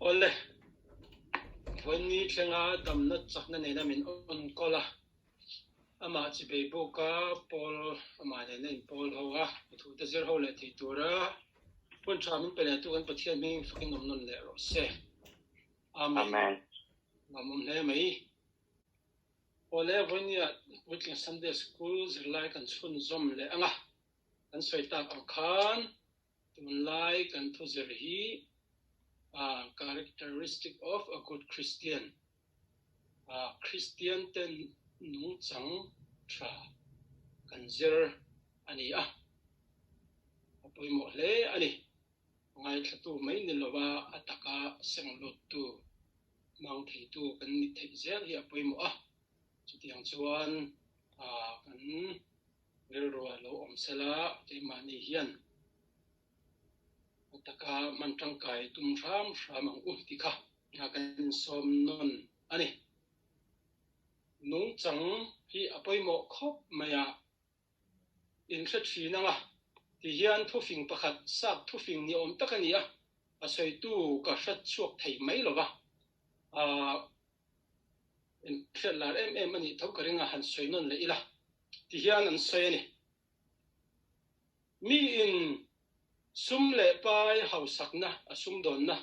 Awle, vawiin thlenga damna chakna nena min enkawl a, amah chibei buka pawl amah nena inpawl ho a, mithute zir ho leh thei tura hun tha min pe lehtu kan Pathian hming fakin awm nawn leh rawh se. Amen. Amen. Lawmawm hle mai. Awle, vawiinia Puitling Sunday School zirlai kan chhunzawm leh ang a, kan sawi tak ang khan Tunlai kan thuzir hi Characteristic of a good Christian, Kristian te nungchang tha kan zir a ni a, a pawimawh hle a ni. Ngaithlatu mai ni lova a taka seng luttu, hmang theitu kan ni theih zel hi a pawimawh a, chutiang chuan kan Rilru a lo awm sela, keimahni hian a taka hman tangkai tum hram hram ang u ti kha kan insawm nawn a ni. Nungchang hi a pawimawh khawp mai a, inhre thin ang a ti hian thufing pakhat sap thufing ni awm tak a ni a, a sawitu ka hre chhuak thei mai lo va, Inhriat lar em em a nih tho ka ring a, han sawi nawn leh ila ti hian an sawi a ni. Miin sum leh pai hausakna a sumdawnna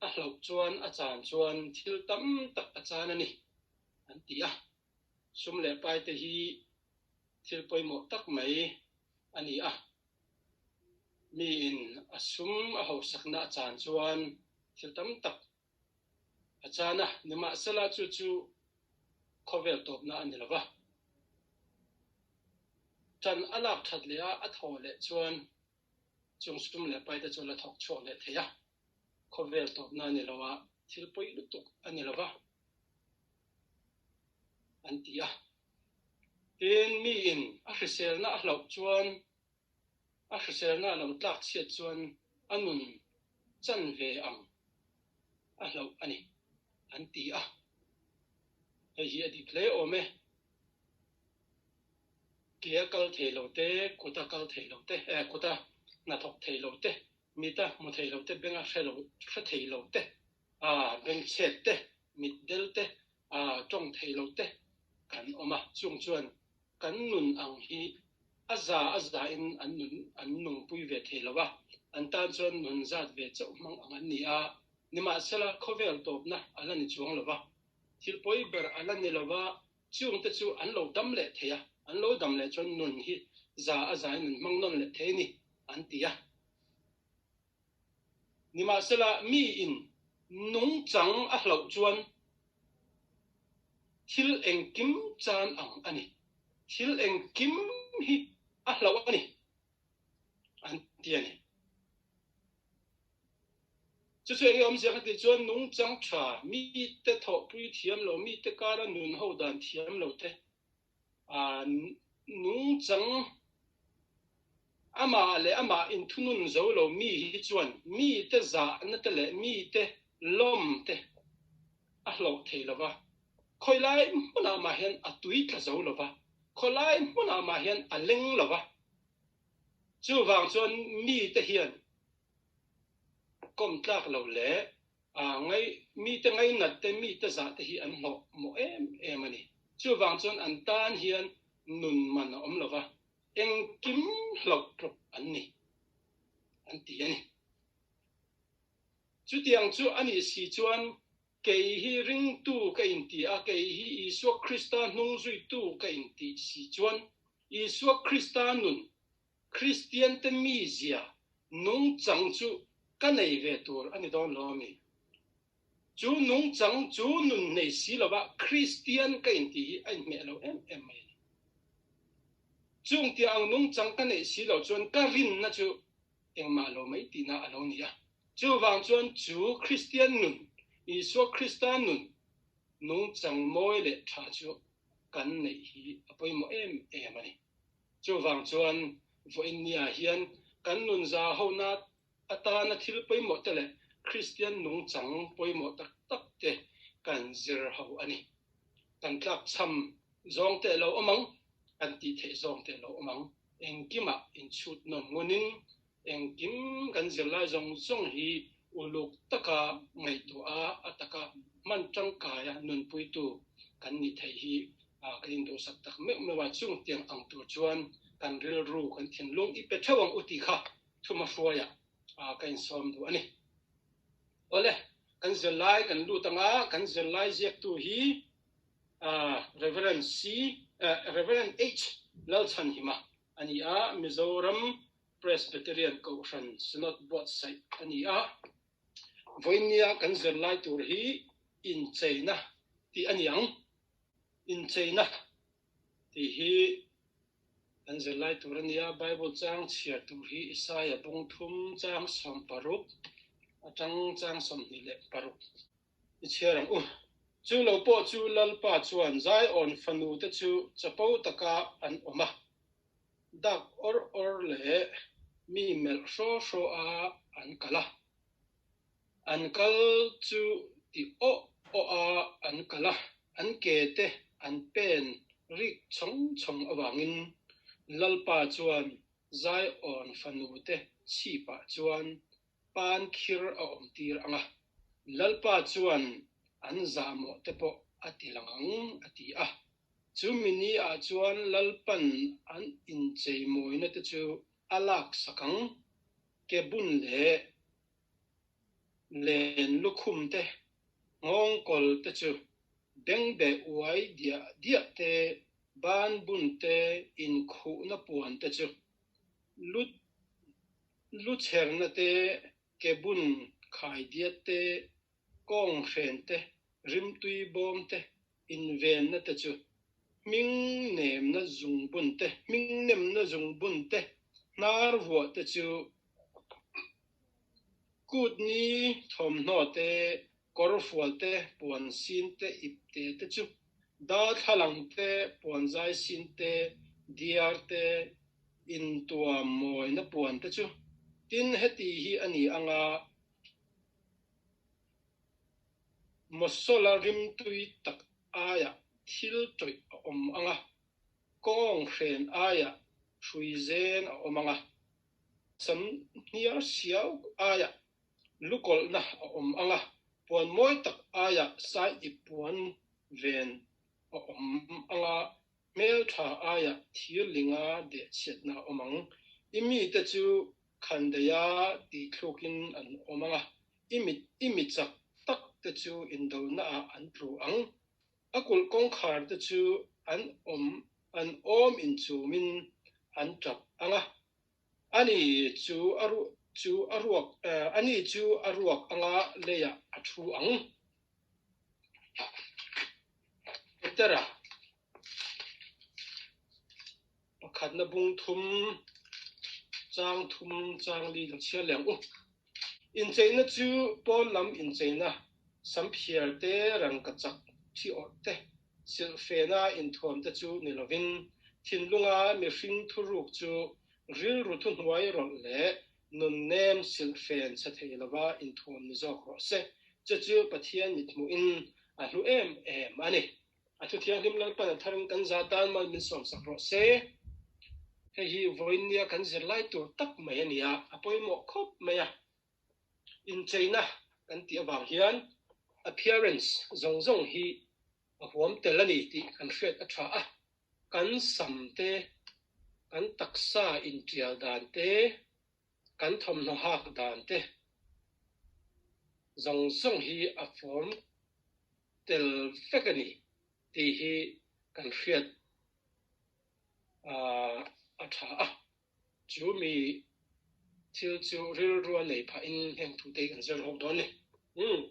a hlauh chuan a chan chuan thil tam tak a chan a ni an ti a. Sum leh pai te hi thil pawimawh tak mai a ni a. Miin a sum a hausakna a chan chuan thil tam tak A chan a, nimahsela chu chu khawvel tawpna a ni lo va. Ṭan a lak ṭhat leh a, a thaw leh chuan chung sum leh paite chu a la thawk chhuak leh thei a. Khawvel tawpna a ni lo a, thil pawi lutuk a ni lo va, an ti a. Tin, miin a hriselna a hlauh chuan A hriselna a lo tlak chhiat chuan a nun chan ve ang a hlauh a ni, an ti a. Hei hi a dik hle awm e. Ke a kal thei lo te, kut a kal thei lo te, eh kut a hnathawk thei lo te, mit a hmu thei lo te, beng a hre lo hre thei lo te, ah beng chhet te, mit del te, ah tawng thei lo te kan awm a. Chung chuan Kan nun ang hi a za a za in an nun an nungpui ve thei lo a, an tan chuan nun zat ve chauh hmang ang an ni a, nimahsela khawvel tawpna a la ni chuang lo va, thil pawi ber a la ni lo va, chungte chu an lo dam leh thei a, an lo dam leh chuan nun hi za a za in an hmang nawn leh thei a ni, an ti a. Nimahsela miin nungchang a hlauh chuan thil engkim chan ang a ni. Thil engkim hi a hlauh a ni, an ti a ni. Chu chu enge awmzia ka tih chuan nungchang tha, mite thawhpui thiam lo, mite kara nun ho dan thiam lo te, Nungchang amah leh amah inthunun zo lo mi hi chuan mite zahna te leh mite lawm te a hlawh thei lo va, khawilai hmunah mah hian a tui tla zo lo va, khawilai hmunah mah hian a leng lo va. Chuvang chuan mite hian kawm tlak lo leh Ngai, mite ngainat te, mite zah te hi an hlawh mawh em em a ni. Chuvang chuan an tan hian nun man a awm lo va, engkim hlauh tluk an ni, an ti a ni. Chutiang chu a nih si chuan kei hi ringtu ka inti a, kei hi Isua Krista hnungzuitu ka intih si chuan Isua Krista nun Kristiante mizia nungchang chu ka nei ve tur a ni dawn lo a mi? Chu nungchang chu nun nei si lova Kristian ka intih hi a inhmeh lo em em mai a ni. Chung tia ang nungchang ka neih si lo chuan ka rinna chu engmah lo mai tihna a lo ni a. Chuvang chuan chu Kristian nun, Isua Krista nun nungchang mawi leh tha chu kan neih hi a pawimawh em em a ni. Chuvang chuan vawiinniah hian kan nun zahona atana thil pawimawh te leh Kristian nungchang pawimawh tak tak te kan zir ho a ni. Kan tlakchham zawng te lo awm ang, kan tih theih zawng te lo awm ang. Engkimah inchhut nawn ngunin engkim kan zirlai zawng zawng hi Uluk taka ngaihtuah a, a taka hman tangkaia nunpuitu kan nih theih hi kan induhsak tak meuh meuh a, chung tiang ang tur chuan kan rilru, kan thinlung i pe theuh ang u tih kha thuma hruaiah ka insawm duh a ni. Awle, kan zirlai kan lut ang a, kan zirlai ziaktu hi Reverend C, Reverend H Lalchhanhima a ni a, Mizoram Presbyterian Kohhran Synod buatsaih a ni a, vawinia kan zirlai tur hi incheina tih a ni ang. Incheina tih hi kan zirlai tur a ni a, Bible chang chhiar tur hi Isaia bung thum chang 16 atang chang 26 i chhiar ang u. Chu lo pawh chu Lalpa chuan Zion fanu te chu chapo taka an awm a, Dak awr awr leh mi melh hraw hraw a an kal a, an kal chu ti awh awh a an kal a, an ke te an pen rik chhawng chhawng avangin Lalpa chuan Zion fanu te chhipah chuan pan khir a awm tir ang a, Lalpa chuan an zahmawh te pawh a ti lang ang a ti a. Chu mini ah chuan Lalpan an incheimawina te chu a lak sak ang, ke bun leh len lukhum te, nghawngkawl te chu bengbeh uai diah diah te, ban bun te, inkhuhna puan te chu lu lu chherna te, ke bun khai diat te, kawng hren te, rimtui bawm te, invenna te chu hming nemna zungbun te, hming nemna zungbun te, hnar vuah te chu kutni thawmhnaw te, kawrfual te, puan sin te, ipte te chu darthlalang te, puanzai sin te, diar te, intuam mawina puan te chu. Tin, heti hi a ni anga Mawsawla rimtui tak aiah thil tawih a awm ang a, kawng hren aiah hrui zen a awm ang a, sam hniar siau aiah lukawlhna a awm ang a, puan mawi tak aiah sai ip puan ven a awm ang a, hmeltha aiah thir linga dehchhiatna a awm ang. I mite chu Khandaia tih thlukin an awm ang a, i mit i mi chak tak te chu indonaah an tlu ang. A kulh kawngkhar te chu an awm an awm inchumin an tap ang a, ani chu a chu a ruak ani chu a ruak anga leiah a thu ang. Petera. Pakhatna bung thum, chang thum, chang li kan chhiar leh ang u. Incheina chu pawn lam incheina, samphiar te, rangkachak thi awrh te, silhfena inthuam te chu ni lovin, thinlunga mihring thuruk chu rilru thuhnuai rawlh leh nunnem silhfen chhe thei lova inthuam ni zawk rawh se. Chu chu Pathian mithmuhin a hlu em em a ni. A thu thianghlim Lalpan a tharin kan za tan mal min sawmsak rawh se. Hei hi vawiinnia kan zirlai tur tak mai a ni a, a pawimawh khawp mai a. Incheina kan tih avang hian appearance zawng zawng hi a huam tel a ni tih kan hriat a tha a. Kan sam te, kan taksa intial dan te, kan thawmhnaw hak dan te zawng zawng hi a form tel vek a ni tih hi kan hriat a tha a. Chu mi thil chu rilru a nei phahin heng thute hi kan zir ho dawn a ni. Umm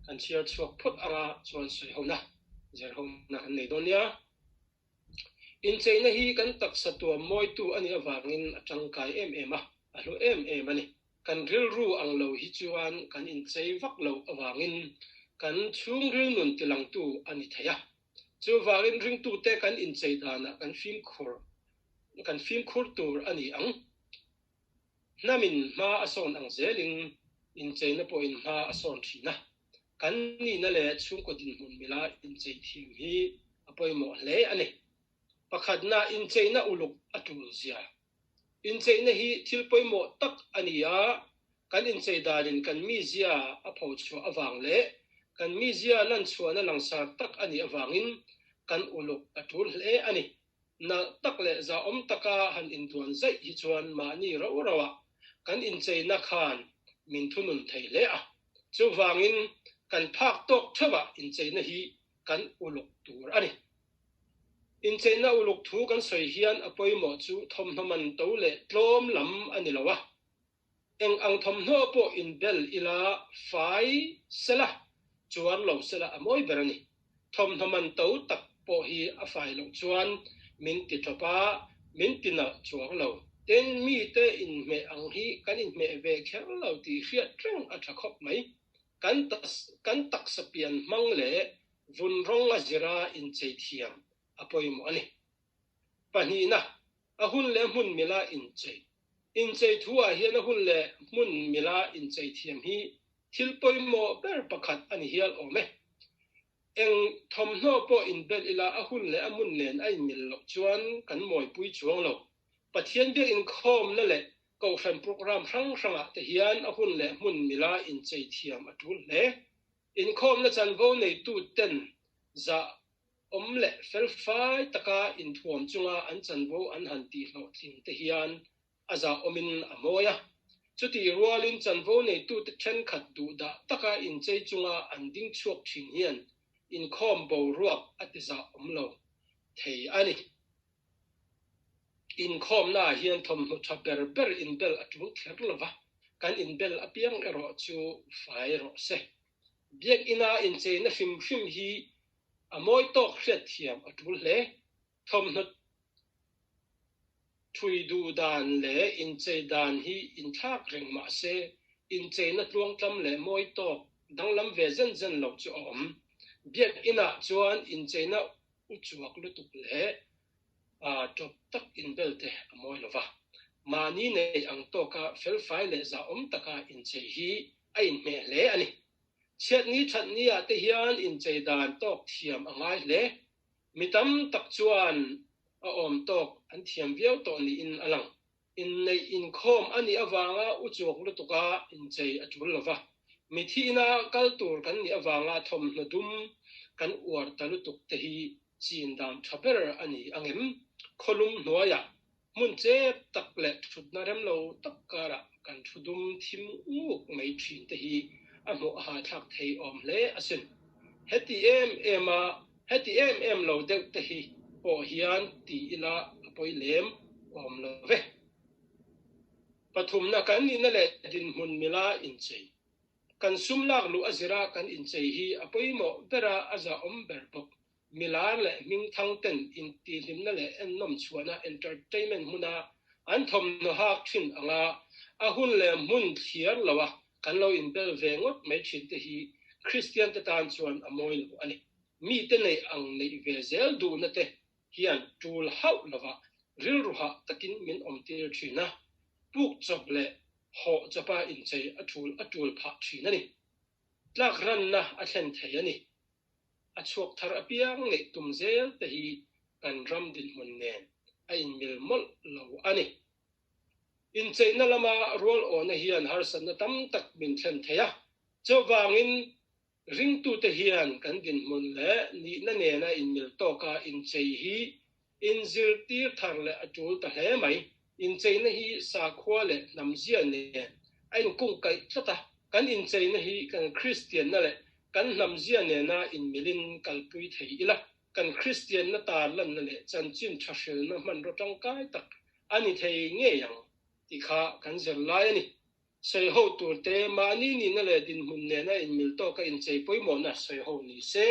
kan chhiar chhuak phawt anga chuan sawi hona zir hona kan nei dawn nia. Incheina hi kan taksa tuam mawitu a nih avangin a tangkai em em a, a hlu em em a ni. Kan rilru ang lo hi chuan kan inchei vak loh avangin kan chhungril nun tilangtu a ni thei a. Chuvangin ringtute kan inchei danah kan fimkhur kan fimkhur tur a ni ang. Hnamin hma a sawn ang zelin incheina pawhin hma a sawn thin a. Kan nihna leh chhungkaw dinhmun mila inchei thiam hi a pawimawh hle a ni. Pakhatna, incheina uluk a tul zia. Incheina hi thil pawimawh tak a ni a. Kan inchei danin kan mizia a phochhuah avang leh kan mizia lanchhuahna langsar tak a nih avangin kan uluk a tul hle a ni. Nalh tak leh zahawm taka han induan zaih hi chuan mahni rauh rauhah kan incheina khan min thunun thei hle a. Chuvangin kan phak tawk theuhah incheina hi kan uluk tur a ni. Incheina uluk thu kan sawi hian a pawimawh chu thawmhnaw man to leh tlawm lam a ni lo a. Eng ang thawmhnaw pawh inbel ila fai sela, chuar lo sela a mawi ber a ni. Thawmhnaw man to tak pawh hi a fai loh chuan min ti tawp a, min ti nalh chuang lo. Tin, mite inhmeh ang hi kan inhmeh ve kher lo tih hriat reng a tha khawp mai. Kan kan taksa pian hmang leh vun rawng a zira inchei thiam a pawimawh a ni. Pahnihna, a hun leh hmun mila inchei. Inchei thuah hian a hun leh hmun mila inchei thiam hi thil pawimawh ber pakhat a ni hial awm e. Eng thawmhnaw pawh inbelh ila a hun leh a hmun nen a inmil loh chuan kan mawipui chuang lo. Pathian biak inkhawmna leh kohhran programme hrang hrangah te hian a hun leh hmun mila inchei thiam a tul hle. Inkhawmna chanvo neituten zah awm leh felfai taka inthuam chunga an chanvo an han tihhlawhtling te hian a zahawmin a mawi a. Chutih rualin chanvo neitute thenkhat duhdah taka inchei chunga an ding chhuak thin hian inkhawm boruak a tizahawm lo thei a ni. Inkhawmnaah hian thawmhnaw tha ber ber inbel a tul kher lo va, kan inbel apiang erawh chu fai rawh se. Biakina incheina hrim hrim hi a mawi tawk hriatthiam a tul hle. Thawmhnaw thui duh dan leh inchei dan hi inthlak reng mah se, incheina tluangtlam leh mawi tawk danglam ve zen zen lo chu a awm. Biakinah chuan incheina uchuak lutuk leh tawp tak inbel te a mawi lo va. Mahni nei ang tawka felfai leh zahawm taka inchei hi a inhmeh hle a ni. Chhiatni thatni ah te hian inchei dan tawk thiam a ngai hle. Mi tam tak chuan a awm tawk an thiam viau tawh niin a lang. Inneih inkhawm a nih avanga uchuak lutuka inchei a tul lo va. Mithi ina kal tur kan nih avanga thawmhnaw dum kan uar ta lutuk te hi chin dan tha ber a ni angem? Khawlum hnuaiah Hmun chep tak leh thutna rem lo tak karah kan thu dum thim nguk mai thin te hi a hmuh a hahthlak thei awm hle asin. Heti em em a, heti em em lo deuh te hi pawh hian ti ila a pawi lem awm lo ve. Pathumna kan nihna leh dinhmun mila inchei. Kan sum lak luh a zira kan inchei hi a pawimawh bera a zahawm ber bawk. Milar leh hmingthang ten intihhlimna leh ennawm chhuahna, entertainment, hmuna an thawmhnaw hak thin anga a hun leh hmun thliar loa kan lo inbel ve ngawt mai thin te hi Kristian te tan chuan a mawi lo a ni. Mite neih ang neih ve zel duhna te hian tul hauh lova rilru hah takin min awmtir thin a, puk chawp leh hawh chawpa inchei a tul a tul phah thin a ni. Tlak ranna a thlen thei a ni. A chhuak thar apiang neih tum zel te hi kan ram dinhmun nen a inmil mawlh lo a ni. Incheina lama rual awhna hian harsatna tam tak min thlen thei a, chuvangin ringtute hian kan dinhmun leh nihna nena inmil tawka inchei hi Inzirtir thar leh a tul ta hle mai. Incheina hi sakhua leh hnamzia nen a inkungkaih tlat a, kan incheina hi kan Kristianna leh kan hnamzia nena inmilin kalpui thei ila, kan Kristianna tarlanna leh chanchin tha hrilna hmanraw tangkai tak a ni thei ngei ang tih kha kan zir lai a ni. Sawiho turte mahni nihna leh dinhmun nena inmil tawka inchei pawimawhna sawiho ni se,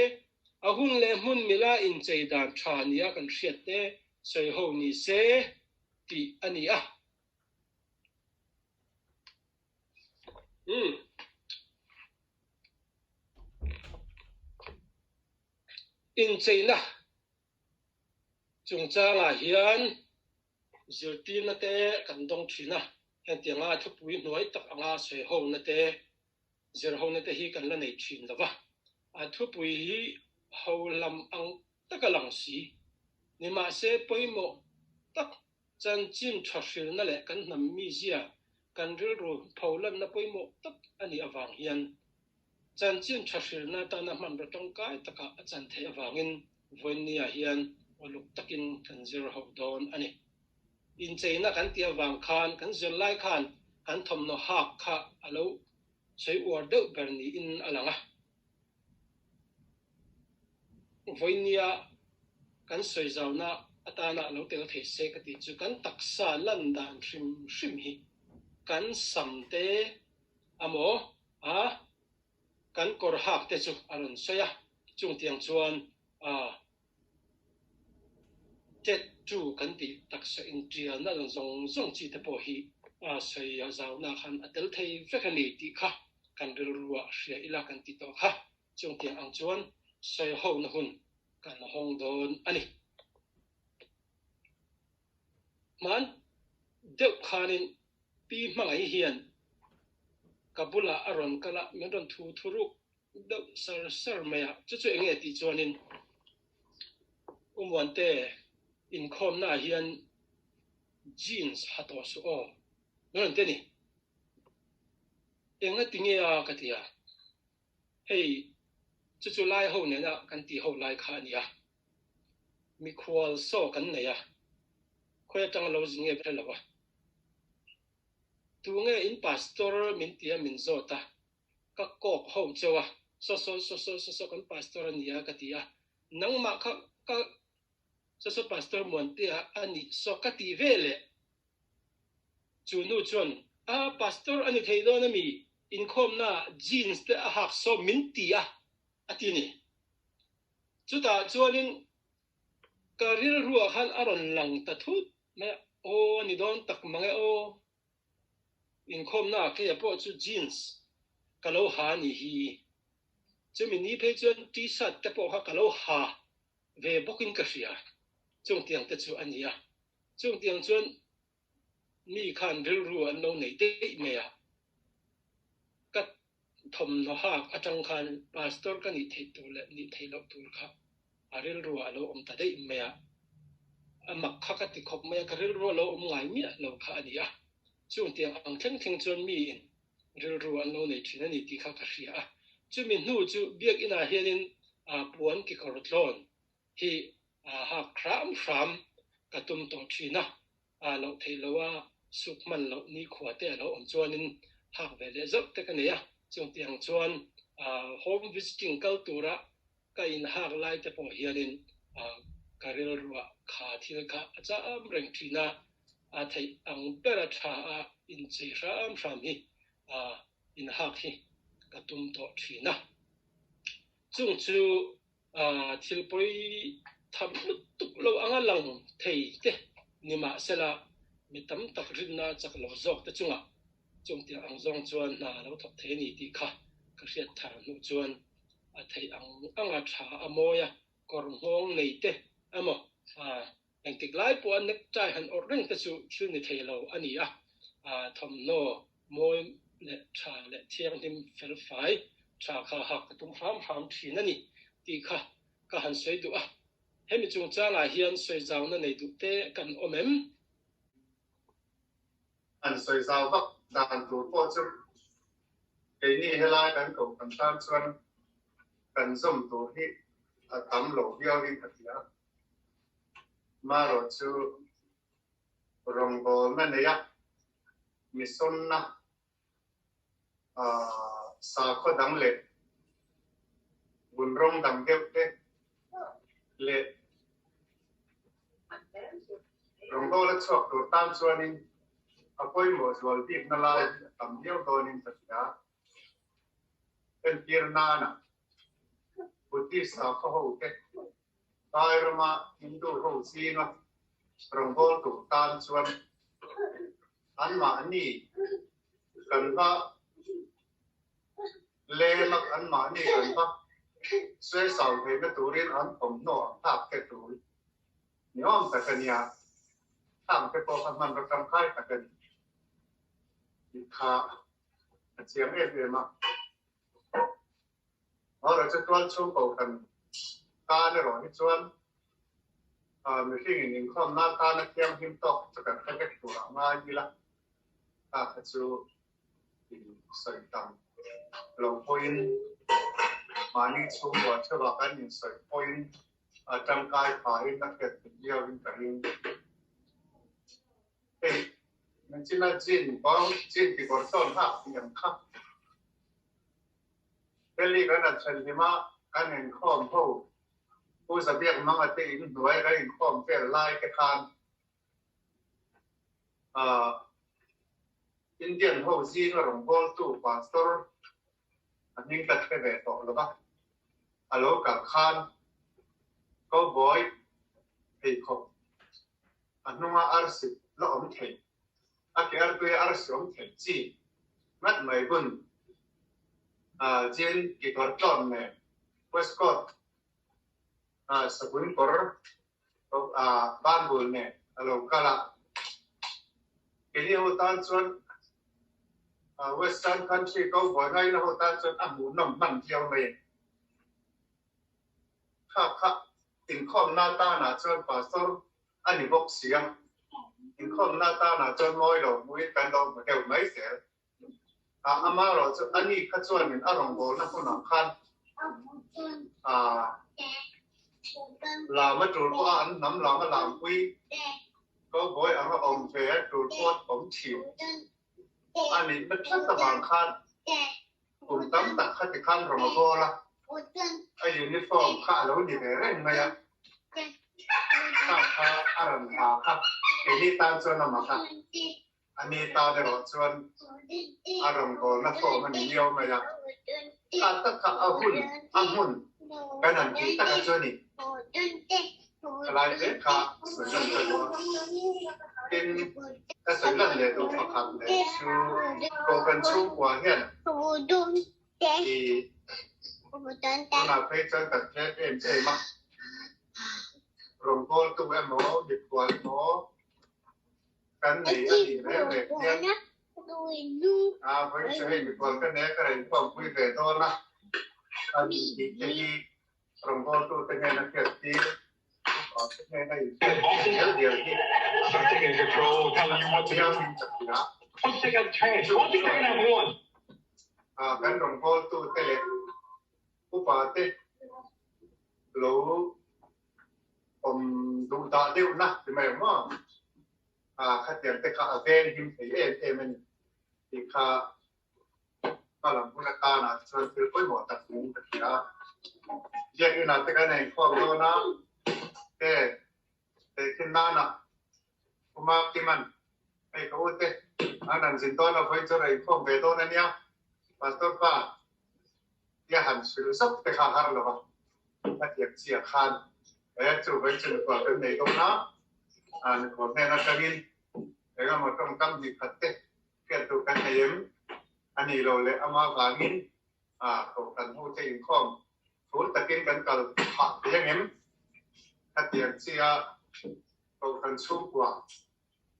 a hun leh hmun mila inchei dan tha nia kan hriatte sawiho ni se tih a ni a. Umm. Incheina chungchangah hian Zirtirna te kan dawng thin a, hengtianga thupui hnuai tak anga sawi-hona te, zirhona te hi kan la nei thin lo va. A thupui hi ho lam ang taka lang si. Nimahse pawimawh tak chanchin tha hrilna leh kan hnam mizia. Kan rilru pholanna pawimawh tak a nih avang hian chanchin tha hrilna atana hmanraw tangkai takah a chan theih avangin vawiinniah hian uluk takin kan zir ho dawn a ni. Incheina kan tih avang khan kan zirlai khan kan thawmhnaw hak kha a lo sawi uar deuh ber niin a lang a. Vawinia kan sawi zauna atana lo tel thei se ka tih chu kan taksa lan dan hrim hrim hi kan sam te amaw a kan kawr hak te chu a rawn sawi a, chungtiang chuan a Tattoo kan tih taksa intialna lang zawng zawng chi te pawh hi sawi zauna khan a tel thei vek a ni tih kha kan rilruah hria ila kan ti tawh kha. Chungtiang ang chuan sawi hona hun kan hawng dawn a ni. Hman deuh khanin Pi Hmangaih hian ka bulah a rawn kal a, min rawn thu thu ruk deuh sar sar mai a, chu chu enge tih chuanin U Muante inkhawmna ah hian jeans ha tawh suh aw min rawn ti a ni. Enga ti nge a ka ti a, hei chu chu lai ho nena kan tih ho lai kha a ni a, mikhual saw kan nei a, khawi atanga lo zin nge ka hre lo a, tunge in pastor min ti a min zawt a, Ka kawk ho cheu a, saw saw saw saw saw saw kan pastor a nia ka ti a, nangmah kha ka saw saw pastor Muantea a nih saw ka ti ve leh. Chu nu chuan a pastor a ni thei dawn a mi, inkhawmna ah jeans te a hak saw min ti a a ti ni. Chutah chuanin ka rilruah khan a rawn lang ta thut mai a, aw a ni dawn tak mang e aw. Inkhawmna ah keia pawh chu jeans ka lo ha a nih hi. Chumi ni phei chuan t-shirt te pawh kha ka lo ha ve bawkin ka hria. Chungtiang te chu a ni a. Chungtiang chuan mi khan rilru an lo nei daih mai a. Ka thawmhnaw hak atang khan pastor ka nih theih tur leh nih theih loh tur kha a rilruah a lo awm ta daih mai a, a mak kha ka ti khawp mai a, ka rilru a lo awm ngai miah lo kha a ni a, chungtiang ang thleng thleng chuan miin rilru an lo nei thin a ni tih kha ka hria a, chumi hnu chu biakinah hianin puan kekawr tlawn hi hak hram hram ka tum tawh thin a, a loh theih loh a, suk hman loh nikhua te a lo awm chuanin hak ve leh zauh te ka nei a, chungtiang chuan home visiting kal tura ka inhak lai te pawh hianin ka rilruah kha thil kha a cham reng thin a, a theih ang bera tha a inchei hram hram hi inhak hi ka tum tawh thin a, chung chu Thil pawi tham lutuk lo anga lang thei te ni mahsela mi tam tak rinna chak lo zawk te chungah chungtiang ang zawng chuan hna a lo thawk thei a ni tih kha ka hriat thar hnu chuan a theih ang anga tha a mawi a, kawr nghawng nei te emaw Engtik lai pawha necktie han awrh reng te chu thil ni thei lo a ni a, thawmhnaw mawi leh tha leh thianghlim fel fai tha kha hak ka tum hram hram thin a ni tih kha ka han sawi duh a. Hemi chungchangah hian sawi zauna nei duh te kan awm em? An sawi zau vak dan tur pawh chu keini helai kan ko kan tan chuan kan zawm tur hi a tam lo viauin ka ti a. Marawh chu rawngbawlna neia misawnna sakhaw dang leh vun rawng dang deuh te leh rawngbawla chhuak tur tan chuanin a pawimawh zual bikna lai a tam viau dawnin ka hria. Entir nana Buddhist sakhaw ho te Thai rama Hindu ho zinga rawngbâwl tur tan chuan anmahni kan va lem a, anmahni kan va sawisau theihna turin an thawmhnaw ang thlak te tul ni awm tak a nia. Khang te pawh kha hmanraw tangkai tak a ni tih kha a chiang em em a. Hawra chu tual chhung kohhran tan erawh hi chuan mihringin inkhawmna tana thianghlim tawk chu kan hre vek tur a ngai ila. Kha kha chu in sawi tam lo pawhin mahni chhungkua theuhah kan insawi pawhin a tangkai phahin a hriat theih viauin ka ring. Hei Machina jean bau jean kekawr tlawn hak tih ang kha. Delhi kan rat then hlim a, kan inkhawm ho Pu Zabiak Manga te in hnuai kan inkhawm vel lai te khan Indian ho zinga rawngbawltu Pastor a hming ka hre ve tawh lo va, a lo kal khan Cowboy pheikhawk a hnunga arsi la awm thei, a ke artuia arsi awm thei chi ngat mai bun jean kekawr tlawn nen waistcoat sabun kawr banbul nen a lo kal a. Keni ho tan chuan western country cowboy ngaina ho tan chuan a hmuhnawm hman viau mai a ni. Kha kha inkhawmna tanah chuan pastor a ni bawk si a, inkhawmna tanah chuan mawi lo hmuhin kan lo hmu deuh mai zel. A amaherawh chu a ni kha chuanin a rawngbawlna hmunah khan lam a tul pawh a, an hnam lam a lampui cowboy anga awm ve a tul pawh a awm thin a nihna tlat avang khan Kum tam tak kha tikhan rawn a bawl a, a uniform kha a lo ni ve reng mai a, kha kha a rawn ha kha keini tan chuan a mak a, a ni tan erawh chuan a rawn bawlna form a ni miau mai a, kha tak kha a hun a hmun kan han tih takah chuan i Khalai te kha sawi lan ka duh a, tin ka sawi lan leh duh pakhat leh chu Kohhran chhungkua hian i tunah phei chuan kan tlem em em a, rawngbawltu emaw mikhual emaw kan nei a nih reng reng hian a vawi chu hei mikhual ka nei a ka rainkhawmpui ve dawn a, a ni tih te hi Rawngbawltute hnena hriattir, upate hnena inhriattir dial dial hi a thiangin ka hria. Chu chuan kan rawngbawltute leh upate lo awm duh dah deuhna ti mai ang maw? Khatiang te kha a veng him thei em em a ni tih kha Hma lam hun atana chuan thil pawimawh tak niin ka hria a. Biakinn-ah te kan inkhawm dawn a, he tehkhin nana Puma Kiman, hei ka ute, an han zin dawn a, vawiin chuan a inkhawm ve dawn a nia, Pastor pa tia han hrilh zauh te kha a har lo a, a tiang chiah khan he chu vawiin chu mikhual kan nei dawn a, mikhual hnen atangin engemaw tawngkam hnih khat te Hriat duh kan nei em? A nih loh leh ama vangin kohhran hote inkhawm thur takin kan kal phah thei ang em? Khatiang chia kohhran chhungkua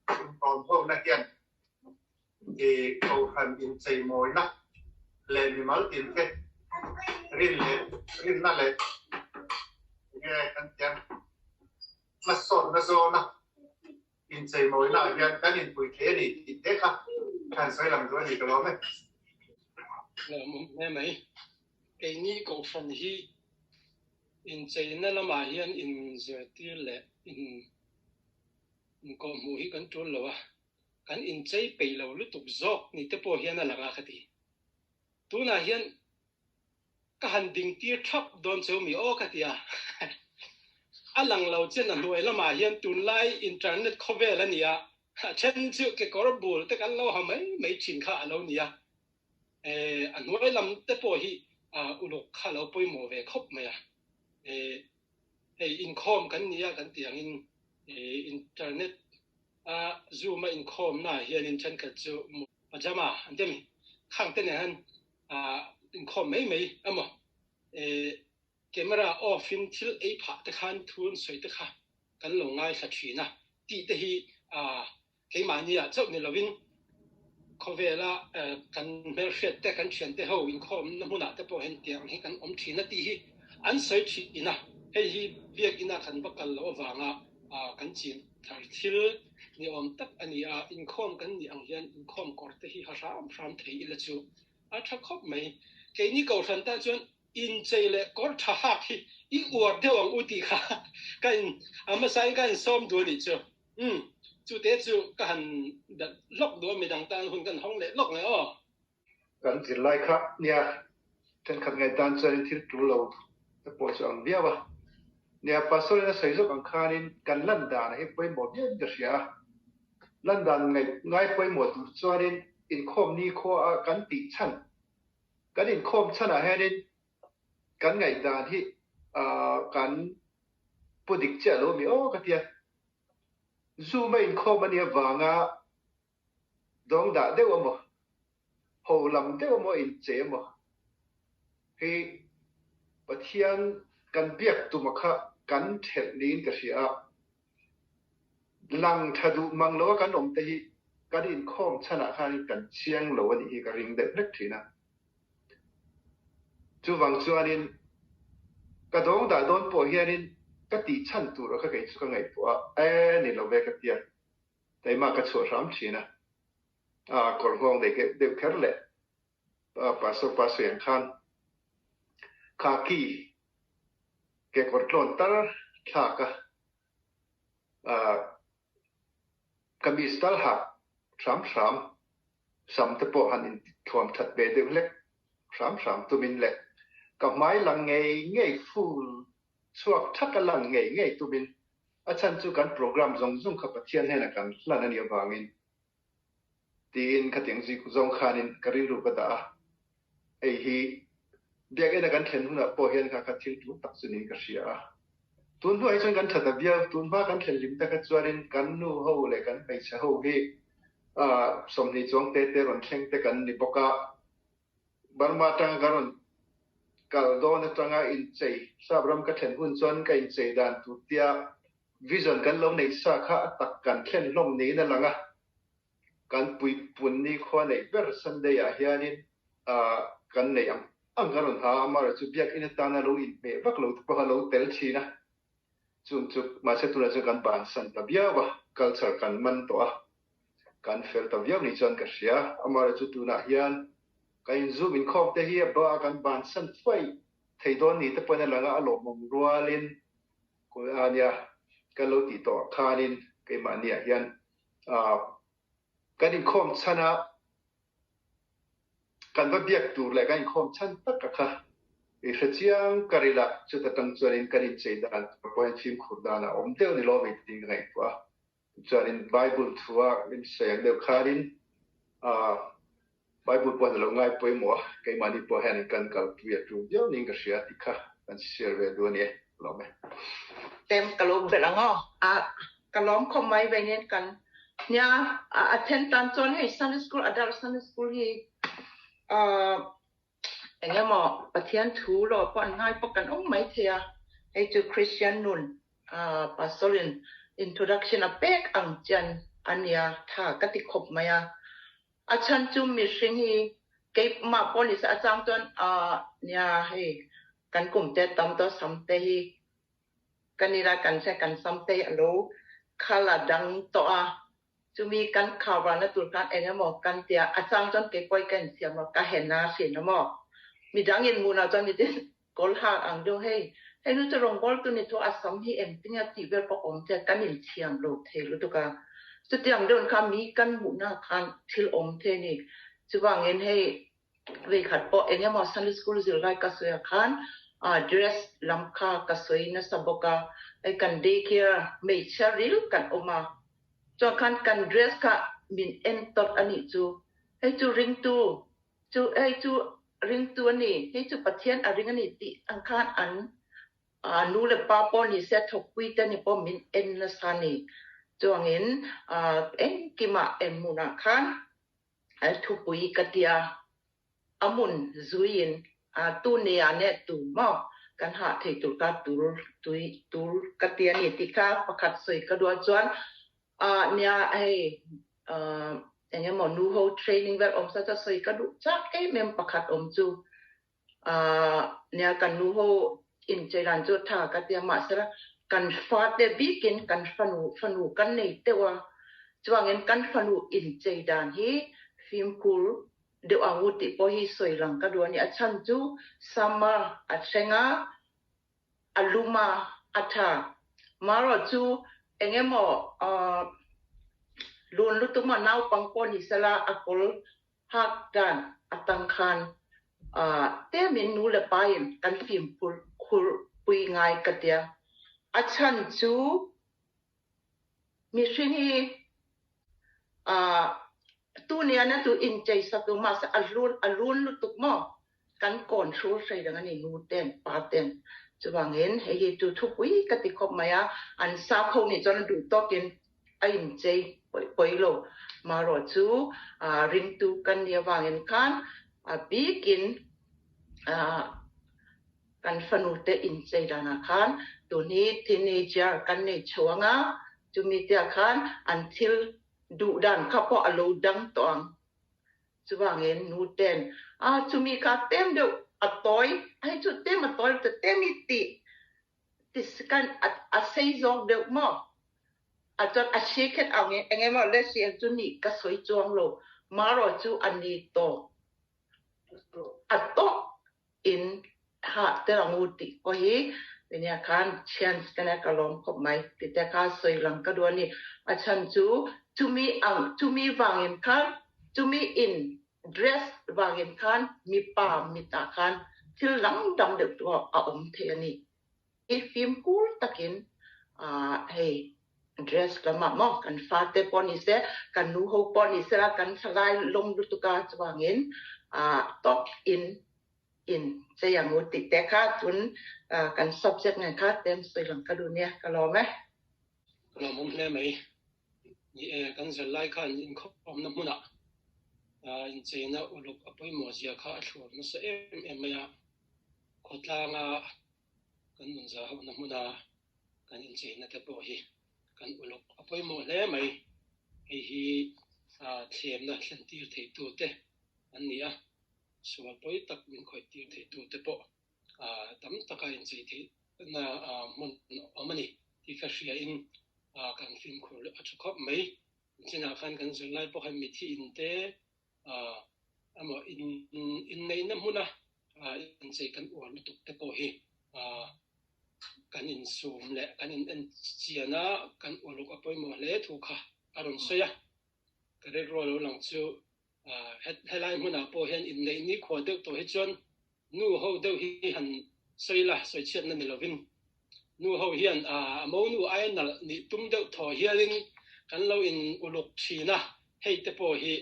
inkhawm hona hian i kohhran incheimawina leh mimal tinte rin leh rinna leh enge kan tiang hmasawnna zawna Incheimawina ah hian kan inpui thei a ni tih te kha kan sawi lang duh a ni ka lawm e. Lawmawm hle mai. Keini Kohhran hi incheina lamah hian inzirtir leh inkawhhmuh hi kan tul lo a, kan inchei peih lo lutuk zawk ni te pawh hian a lang a ka ti. Tunah hian Ka han dingtir thap dawn cheu mi aw ka ti a. A lang lo chen a hnuai lamah hian tunlai internet khawvel a ni a, a then chu kekawr bul te kan lo ha mai mai thin kha a lo ni a. A hnuai lam te pawh hi uluk kha a lo pawimawh ve khawp mai a. Hei inkhawm kan ni a kan tih angin internet a zoom a inkhawmnaah hianin thenkhat chu pajama an ti a mi khang te nen han inkhawm mai mai emaw camera off in thil ei phah te khan thu an sawi te kha kan lo ngaithla thin a tih te hi keimahni ah chauh ni lovin khawvela kan hmelhriat te kan thian te ho inkhawmna hmunah te pawh hian tiang hi kan awm thin a tih hi an sawi thin a, hei hi biakina kan va kal loh avanga kan chin thar thil. ni awm tak a ni a, inkhawm kan nih ang hian inkhawm kawr te hi ha hram hram thei ila chu a tha khawp mai. Keini kohhran tan chuan inchei leh kawr tha hak hi i uar deuh ang u tih kha ka in a hmasa in ka in sawm duh a nih chu. Umm chute chu ka han belh lawk duh a midang tan hun kan hawng leh lawk leh aw. Kan zirlai kha nia thenkhat ngaihdan chuanin thil tul lo te pawh chu ang viau a. Nia Pastor in a sawi zawk ang khanin kan lan dan hi pawimawh viau in ka hria a. Lan dan ngaih ngai pawimawh tur chuanin inkhawm ni khua a kan tih chhan kan inkhawm chhanah hianin kan ngaihdan hi kan pu dik chiah lo mi aw ka tia. Zoom a inkhawm a nih avanga Dawng dah deuh a maw? Ho lam deuh a maw inchei a maw? Hei Pathian kan biak tuma kha kan thelh niin ka hria a. Lang tha duh mang lo a kan awm te hi kan inkhawm chhanah khanin kan chiang lo a nih hi ka ring deuh hlek thin a. Chuvang chuanin ka dawng dah dawn pawh hianin ka tih chhan tur a kha kei chu ka ngaihtuah a, e ni lo ve ka tia. Keimah ka chhuah hram thin a, a kawr nghawng nei deuh kher leh Pastor pa sawi ang khan khaki kekawr tlawn tar thlak a, kamis tal hak hram hram, sam te pawh han inthuam that ve deuh hlek hram hram tumin leh ka hmai lang ngei ngei full chhuak thak a lang ngei ngei tumin A chhan chu kan program zawng zawng kha Pathian hnenah kan hlan a nih avangin tiin khatiang zawng khanin ka rilru ka dah a. Hei hi biakina kan thlen hunah pawh hian kha kha thil tul tak chu niin ka hria a. Tun hnuah hi chuan kan that a viau, tun hma kan thlen hlim tak kha chuanin kan nu ho leh kan hmeichhe ho hi 20 chuang te te rawn thleng te kan ni bawk a. Burma atanga ka rawn kal dawn atanga inchei sap ram ka thlen hun chuan ka inchei dan tur tia vision kan lo neih sa kha a tak kan thlen hlawm niin a lang a. Kan puipun nikhua neih ber Sunday ah hianin kan neih ang ang ka rawn ha a, amaherawhchu biakinn atana lo inhmeh vak lo te pawh a lo tel thin a. Chung chu mahse tunah chuan kan bansan ta viau a, culture kan man tawh a, kan fel ta viau ni chuan ka hria. Amaherawhchu tunah hian kan inzoom inkhawm te hi a ba a kan bansan thuai thei dawn ni te pawhin a lang a, a lawmawm rualin a nia kan lo tih tawh khanin keimahniah hian kan inkhawm chhan a, Kan va biak tur leh kan inkhawm chhan tak a kha i hre chiang ka ril a, chuta tang chuanin kan inchei dan tur pawh hian fimkhur dan a awm deuh ni lawm ei tiin ka ngaihtuah a. Chuanin Bible thua min sawi ang deuh khanin ah Bible pawh hian a lo ngai pawimawh a, keimahni pawh hian kan kalpui a tul viau niin ka hria tih kha kan share ve duh a ni e, lawm e. Tem ka lo belh ang aw. A ka lawm khawp mai veiin kan Nia, a then tan chuan hei Sunday School, Adult Sunday School hi eng emaw Pathian thu lo pawh an ngai pawh kan awm mai thei a, hei chu Christian nun Pastor in introduction a pek ang chian a nia tha ka ti khawp mai a. A chhan chu mihring hi keimah pawh ni se a chang chuan nia hei kan kum te tam tawh sam te hi Kan ila kan hre kan sam te hi a lo khal a dang tawh a, chumi kan cover na tur khan eng emaw kan tia a chang chuan keipawh hi ka insiam a, ka hen a hrin a maw? Midang in hmuh nah chuan mitin kawl hak ang deuh hei, hei nu chu rawngbawltu ni thu a sam hi engtin nge tih vel pawh awm che kan inthiam lo thei lutuk a, chutiang deuh khan mi kan hmuhna khan thil awm thei a ni. Chuvangin hei Vei khat pawh eng emaw Sunday School zirlai ka sawi ah khan dress lam kha ka sawi nasa bawk a, hei kan day care hmeichhia ril kan awm a, chuan khan kan dress kha min en tawt a nih chu, hei chu ringtu chu hei chu ringtu a ni, hei chu Pathian a ring a ni tih ang khan an nu leh pa pawh ni se thawkpui te ni pawh min en nasa a ni. Chuangin engkimah enhmunah khan Thupui ka tia a hmun zuiin tu nia neh tu maw kan hah thei tur ka tur tui tur ka tia ni tih kha pakhat sawi ka duh a chuan nia hei eng emaw nu ho training vel awm sa chuan sawi ka duh chak em em pakhat awm chu nia kan nu ho inchei dan chu tha ka tia mahsela kan fate bikin kan fanu fanu kan nei teuh a. Chuangin kan fanu inchei dan hi fimkhur deuh ang u tih pawh hi sawi lang ka duh a ni. A chhan chu summer a thleng a, a lum a, a tha. Marawh chu eng emaw lun lutuk maw naupang pawh ni sela a kawl hak dan atang khan tlemin nu leh pa in kan fimkhur pui ngai ka tia. A chhan chu Mihring hi tu nia na tu inchei sak duh mahse a hlun a lun lutuk maw? Kan kawn hrul hrei reng a ni nu ten pa ten. Chuvangin hei hi chu thupui ka ti khawp mai a, an sakho nih chuan a duh tawkin a inchei pawi pawi lo. Marawh chu ringtu kan nih avangin khan a bikin Kan fanute inchei danah khan tun hi teenager kan nei chho ang a, chumi te ah khan an thil duh dan kha pawh a lo dang tawh ang. Chuvangin nu ten a chumi kha tlem deuh a tawi, hei chu tlem a tawi ta tlem i tih ti kan a sei zawk deuh maw? A chuan a hri khet ang eng emaw le hri ang chu nih ka sawi chuang lo, marawh chu a ni tawh a tawh in ha tel ang u tih pawh hi nia khan chance ka nia ka lawm khawp mai tih te kha sawi lang ka duh a ni. A chhan chu chumi ang chumi vangin khan chumi in dress vangin khan mipa mitah khan thil dang dang deuh chu a awm thei a ni. I fimkhur takin hei dress lamah maw kan fate pawh ni se kan nu ho pawh ni se la kan thalai lawm lutuk a chuvangin tawk in in chei ang u tih te kha chun kan subject nen kha tlem sawi lang ka duh nia ka lawm e. Ka lawmawm hle mai. Ni e, kan zirlai khan inkhawmna hmunah incheina uluk a pawimawh zia kha a thlur nasa em em mai a. Khawtlanga kan nunza hauhna hmuna kan incheina te pawh hi kan uluk a pawimawh hle mai. Hei hi thlemna thlentir theitu te an ni a, sual pawi tak min khawihtir theitu te pawh tam taka inchei theihna hmun awm a ni tih ka hriain kan fimkhur a tha khawp mai. Chinah khan kan zirlai pawh khan mithi in te emaw inneihna hmuna inchei kan uar lutuk te pawh hi kan insum leh kan in enchian a, kan uluk a pawimawh hle thu kha a rawn sawi a. Ka rilru a lo lang chu helai hmunah pawh hian inneih nikhua deuh tawh hi chuan Nu ho deuh hi han sawi la, sawi chhiatna ni lovin nu ho hian a monu aia nalh nih tum deuh thaw hialin kan lo in uluk thin a, hei te pawh hi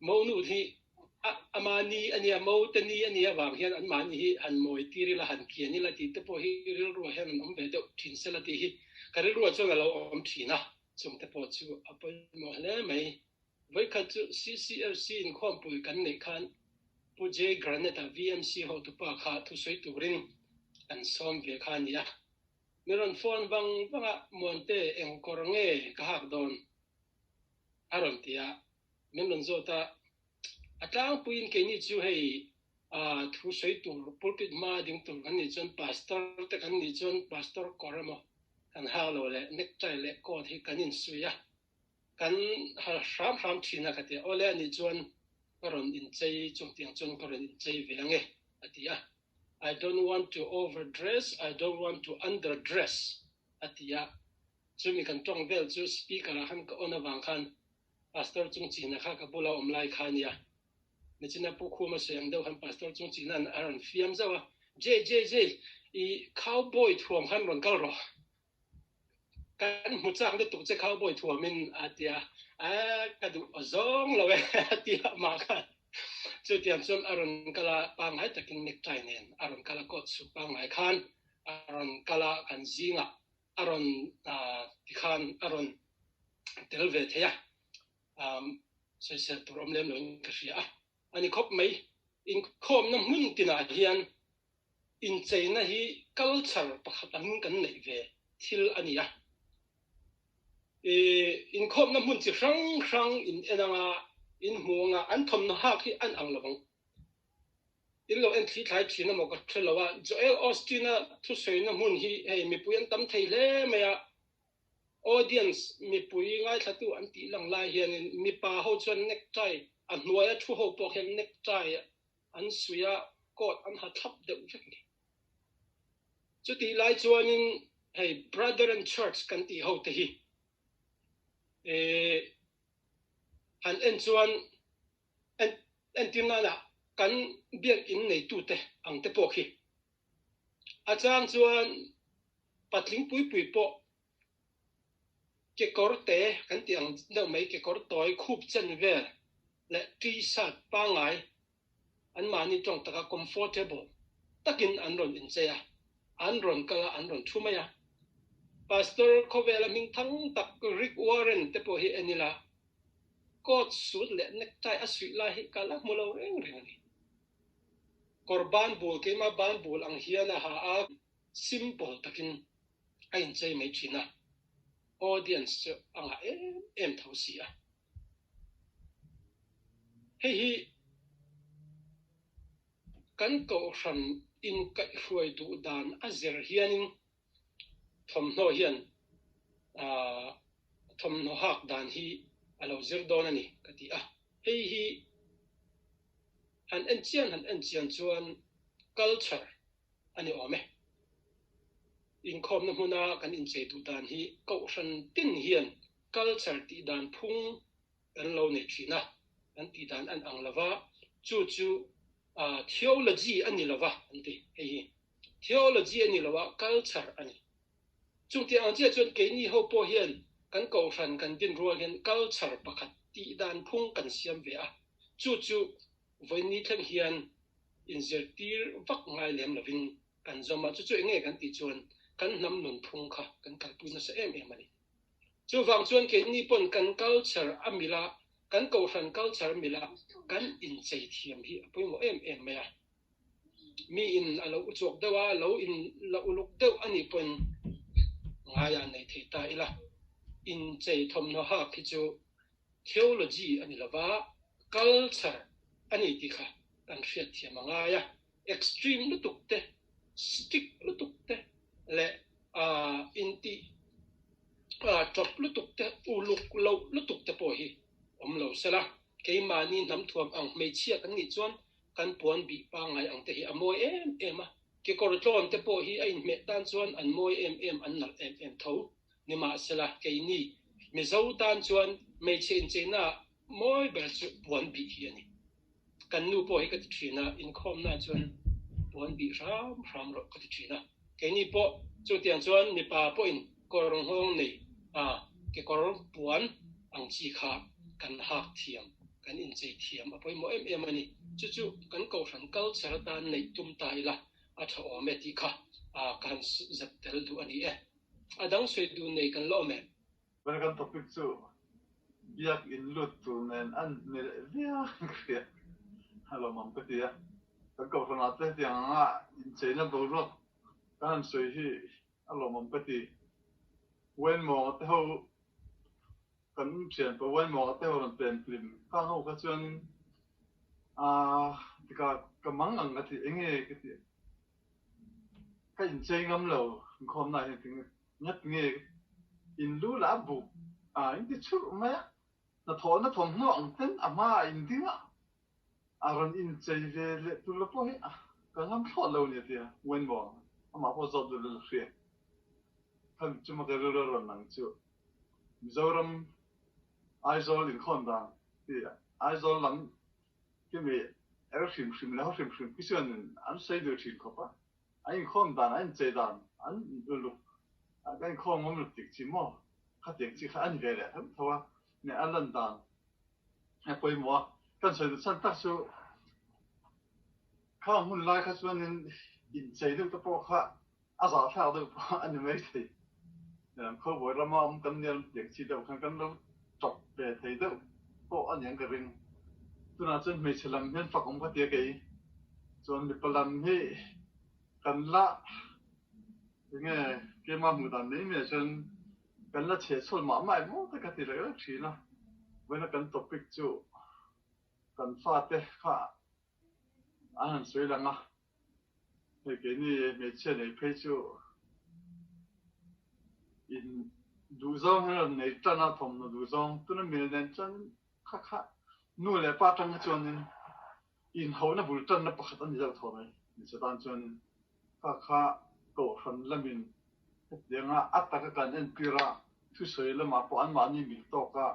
monu hi a mahni a nia, mo te ni a nia avang hian an mahni hi han mawi tir ila, han kian ila tih te pawh hi rilruah hian an awm ve deuh thin sela tih hi ka rilruah chuan a lo awm thin a, chung te pawh chu a pawimawh hle mai. Vawikhat chu CCFC inkhawmpui kan neih khan Pu Jay Graneta VMC hotupa kha thusawi turin an sawm ve kha a ni a. Mi rawn phone vang vang a, Muante eng kawr nge ka hak dawn? a rawn ti a, min rawn zawt a. A tlangpuiin keini chu hei thusawi tur pulpit hma ding tur kan nih chuan pastor te kan nih chuan pastor kawr emaw kan hak lo leh necktie leh coat hi kan insuih a. Kan har hram hram thin a ka ti a, awle anih chuan ka rawn inchei chungtiang chuan ka rawn inchei ve ange a ti a, I don't want to over dress, I don't want to under dress a ti a, chumi kan tawng vel chu speaker ah khan ka on avang khan Pastor Chungchina kha ka bula awm lai kha ania, nichina Pu Khuma sawi ang deuh khan Pastor Chungchina'n a rawn fiam zauh a, Jay, Jay, Jay, i cowboy thuam khan rawn kal rawh. Kan hmu chak lutuk che cowboy thuamin a ti a, a ka duh zawng lo e a ti a mah khan. Chutiang chuan a rawn kal a, pangngai takin necktie nen a rawn kal a, coat suit pangngai khan a rawn kal a, kan zingah a rawn tikhan a rawn tel ve thei a, sawisel tur awm lem loin ka hria a. A ni khawp mai, inkhawmna hmun tinah hian Incheina hi culture pakhat angin kan neih ve thil a ni a. Inkhawmna hmun chi hrang hrang in en anga, in hmu anga, an thawmhnaw hak hi an ang lo ang. In lo en thli thlai thin emaw ka hre lo a, Joel Osteen-a thusawina hmun hi hei mipui an tam thei hle mai a. Audience, mipui ngaithlatu an tih lang lai hianin mipa ho chuan necktie, a hnuaia thu ho pawh khian necktie an suih a, coat an ha thlap deuh vek a ni. Chutih lai chuanin hei Brethren Church kan tih ho te hi eh han en chuan entir nana kan biakinn neitute ang te pawh khi a chang chuan patling pui pui pawh kekawr te kan tih ang deuh mai kekawr tawi khup chen vel leh t-shirt pangngai an mahni tawng taka comfortable takin an rawn inchei a, an rawn kal a, an rawn thu mai a. Pastor khawvela hming thang tak Rick Warren te pawh hi en ila, coat suit leh necktie a suih lai hi ka la hmu lo reng reng a ni. Kawr ban bul, keimah ban bul ang hian a ha a, simple takin a inchei mai thin a, audience chu a ngah em em tho si a. Hei hi kan kohhran inkaihhruai duh dan a zir hianin thawmhnaw hian thawmhnaw hak dan hi a lo zir dawn a ni ka ti a. Hei hi han en chian han en chian chuan culture a ni awm e. Inkhawmna hmuna kan inchei duh dan hi kohhran tin hian Culture tih dan phung kan lo nei thin a, kan tih dan an ang lova, chu chu theology a ni lova an ti hei hi. Theology a ni lova, culture a ni. Chung tih ang chiah chuan keini ho pawh hian kan kohhran kan din rual hian culture pakhat tih dan phung kan siam ve a, chu chu vawiin thleng hian inzirtir vak ngai lem lovin kan zawm a, chu chu eng nge kan tih chuan kan hnam nunphung kha kan kalpui nasa em em a ni. Chuvang chuan keini pawn kan culture a mil a, kan kohhran culture a mil a, kan inchei thiam hi a pawimawh em em mai a. Mi in a lo uchuak deuh a, lo in la uluk deuh a nih pawn ngaiah nei thei ta ila. Inchei thawmhnaw hak hi chu theology a ni lova, culture a ni tih kha kan hriatthiam a ngai a. Extreme lutuk te, strict lutuk te leh intih tawp lutuk te, uluk loh lutuk te pawh hi awm lo sela. Keimahni hnam thuam ang hmeichhia kan nih chuan kan puan bih pangngai ang te hi a mawi em em a. Kekawr tlawn te pawh hi a inhmeh tan chuan an mawi em em, an nalh em em tho. Nimahsela, keini Mizo tan chuan hmeichhe incheina mawi ber chu puan bih hi a ni. Kan nu pawh hi ka ti thin a, inkhawmna chuan puan bih hram hram rawh ka ti thin a. Keini pawh chutiang chuan mipa pawhin kawr nghawng nei a kekawr puan ang chi kha kan hak thiam, kan inchei thiam a pawimawh em em a ni. Chu chu kan kohhran culture atan neih tum ta ila a tha awm e tih kha ka han zep tel duh a ni e. A dang sawi duh nei kan la awm em? Chuan kan topic chu biak in lut tur nen an hne leh viau ka hria a lawmawm ka ti a. Kan kohhran ah te hetiang anga incheina boruak kan han sawi hi a lawmawm ka ti. Wainmawnga te ho kan thianpa Wainmawnga te ho rawn pen hlim khang ho kha chuanin aaa tikah ka mang ang ka ti enge ka ti ka inchei ngam lo inkhawmna ah hian tinge Ngat nge in lu lah buk a in ti churh mai a, hnathawhna thawmhnaw ang ten a hma ah in ding a, a rawn inchei ve leh tur la pawh hi ka ngam thlawt lo nia tia Wenbo amah pawh zawt duh la hria. Khan chuma ka rilru a rawn lang chu Mizoram Aizawl inkhawm dan ti Aizawl lam kimi er hrim hrim leh haw hrim hrim khi chuan an sawi duh thin khawp a. An inkhawm dan, an inchei dan, an uluk, kan inkhawm ngam lutuk chi maw? Khatiang chi kha a ni ve leh tho tho a, nge a lan dan a pawimawh a. Kan sawi duh chhan tak chu khang hun lai kha chuanin inchei deuh te pawh kha a zahthlak deuh pawh a ni maithei. Khawbawi rama awm kan nia tiang chi deuh khan kan lo tawp ve thei deuh pawh a niang ka ring. Tunah chuan hmeichhe lam hian fak awm ka tia kei chuan mipa lam hi kan la enge keimah hmuh dan mai mai ah chuan kan la chhe chhuat mah mah em aw te ka ti lek lek thin a. Vawiina kan topic chu kan fate kha an han sawi lang a. Hei keini hmeichhia nei phei chu in Duhzawng hi rawn nei tan a, thawmhnaw duhzawng tuna mil nen chuan kha kha nu leh pa atang kha chuanin inhauhna bul tanna pakhat a ni deuh tho mai. Hmeichhe tan chuanin kha kha kohhran lamin hetianga a taka kan entir a, thusawi lamah pawh anmahni mil tawka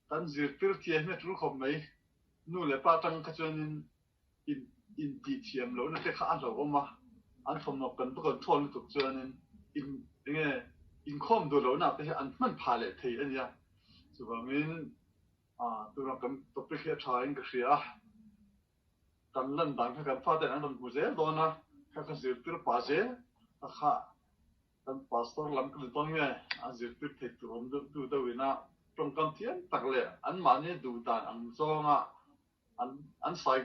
kan zirtir thiam hi a tul khawp mai. Nu leh pa atang kha chuanin in intihthiam lohna te kha a hlauhawm a, an thawmhnaw kan va control lutuk chuanin in enge inkhawm duh lohna te hi an hman phah leh thei a nia. Chuvangin ah tuna kan topic hi a tha in ka hria a, kan lan dan kha kan faten an rawn hmu zel dawn a, kha ka zirtir pah zel a kha kan pastor lam ka ni dawn nge a zirtir thei tur awm deuh tu deuh ina tawngkam thiam tak leh anmahni duh dan ang zawnga An an sai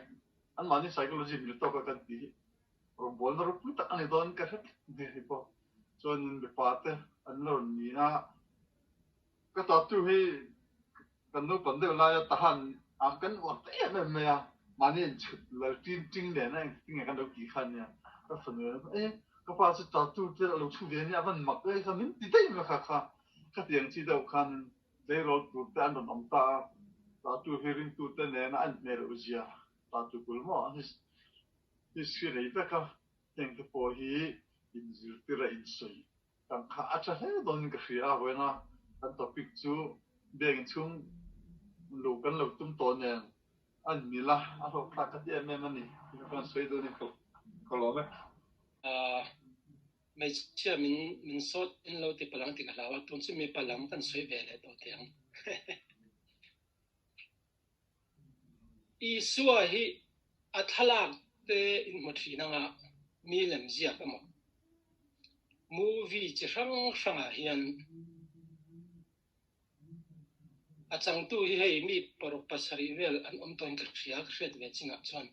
anmahni psychology mil tawk a kan tih hi rawngbawlna ropui tak a ni dawn ka hre tlat mai hei pawh. Chuanin mipa te an la rawn ni a, ka tattoo hi kan naupan deuh laia tahan a kan uar ta em em mai a, mahni inchhut lal tin ting nen a engtin nge kan lo tih kha ania. Ka fanu e ka pa chu tattoo te a lo chhu ve ania a van mak e kha min ti daih mai kha kha khatiang chi deuh khanin Tleirawl tur te an rawn awm ta a, tatu hi ringtute nena an hmel loh zia tatu kul maw a history nei vek a, heng te pawh hi inzirtir a insawi kan kha a tha hle dawnin ka hria a, vawiina kan topic chu biakinn chhung luh kan lo tum tawh nen a inmil a, a hlawkthlak ka ti em em a ni tih kha kan sawi dawn in ka lawm e. Hmeichhia min min sawt in lo ti palang ti ka hlau a, tun chu mipa lam kan sawi ve leh tawh teh ang. Isua hi a thlalak te in hmu thin anga mi lem ziak emaw movie chi hrang hrangah hian A changtu hi hei mi paruk pasarih vel an awm tawhin ka hria, ka hriat ve chinah chuan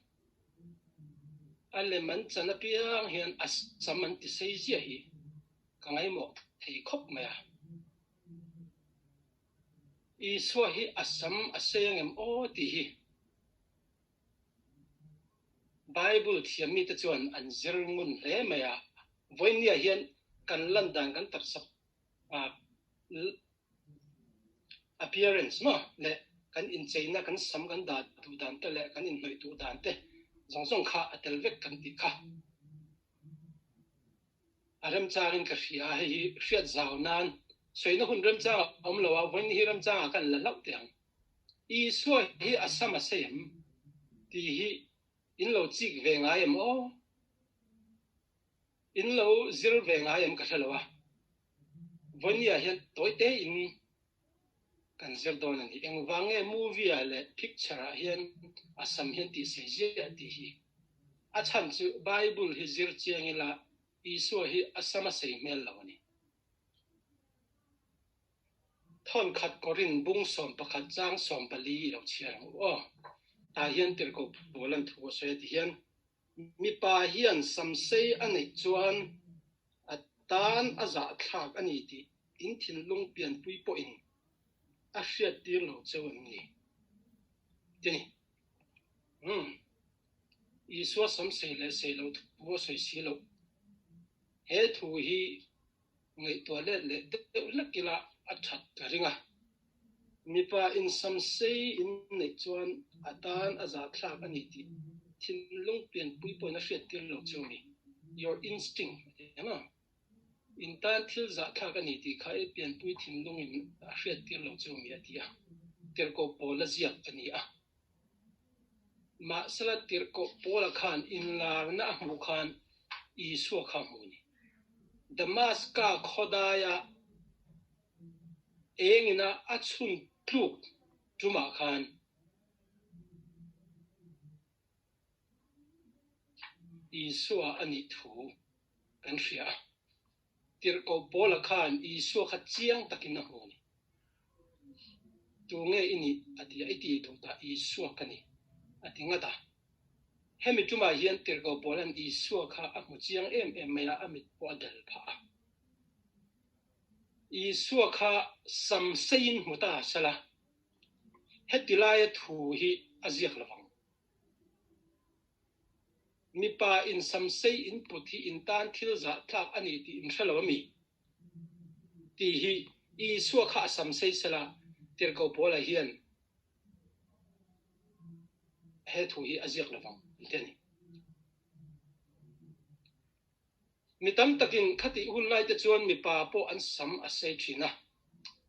a lem an chan apiang hian a sam an ti sei ziah hi ka ngaimawh thei khawp mai a. Isua hi a sam a sei angem aw tih hi Bible thiam mite chuan an zir ngun hle mai a, vawinia hian kan lan dan kan taksa appearance maw leh kan incheina kan sam kan dah duh dan te leh kan inhnawih duh dan te zawng zawng kha a tel vek kan tih kha a remchangin ka hria a, hei hi hriat zau nan sawina hun remchang a awm lo a, vawiin hi remchangah kan la hlauh teh ang. Isua hi a sam a sei em tih hi in lo chik ve ngai em aw? In lo zir ve ngai em ka hre lo a, Vawinia hian tawi te in kan zir dawn a ni. Engvang nge movie ah leh picture ah hian a sam hian tih sei ziah tih hi. A chhan chu Bible hi zir chiang ila Isua hi a sam a sei hmel lo a ni. Thawnkhat Korin bung 11 chang 14 i lo chhiar ang u aw. Tah hian tirhkoh Paula'n thu a sawi a ti hian Mipa hian samsei a neih chuan a tan a zahthlak a ni tih in thinlung pianpui pawhin a hriattir lo cheu em ni? Ti ni. Umm. Isua samsei leh sei lo thu a sawi si loh. He thu hi Ngaihtuah let leh deuh hlek ila a that ka ring a. Mipa insamsei in neih chuan a tan a zahthlak a ni tih thinlung pianpui pawhin a hriattir lo chu a ni. Your instinct a ti em a. In tan thil zahthlak a ni tih kha i pianpui thinlungin a hriattir lo chu a ni a ti a. Tirhkoh pawl a ziak a ni a. Mahsela tirhkoh Paula khan inlarna a hmuh khan Isua kha a hmu a ni. Damaska khawdaia engina a chhun tluk tumah khan Isua a nih thu kan hria a. Tirhkoh Paula khan Isua kha chiang takin a hmu a ni. Tu nge i nih? a ti a, i ti duh ta, Isua ka ni, a ti ngat a. Hemi tumah hian Tirhkoh Paula'n Isua kha a hmu chiang em em mai a, a mit pawh a del phah a. Isua kha sam seiin hmu ta sela, heti laia thu hi a ziak lo vang. Mipa in samsei in put hi in tan thil zah tlak a ni tih in hre lo a mi? tih hi Isua kha a sam sei sela Tirhkoh Paula hian he thu hi a ziak lovang an ti a ni. Mi tam takin khatih hun laite chuan mipa pawh an sam a sei thin a.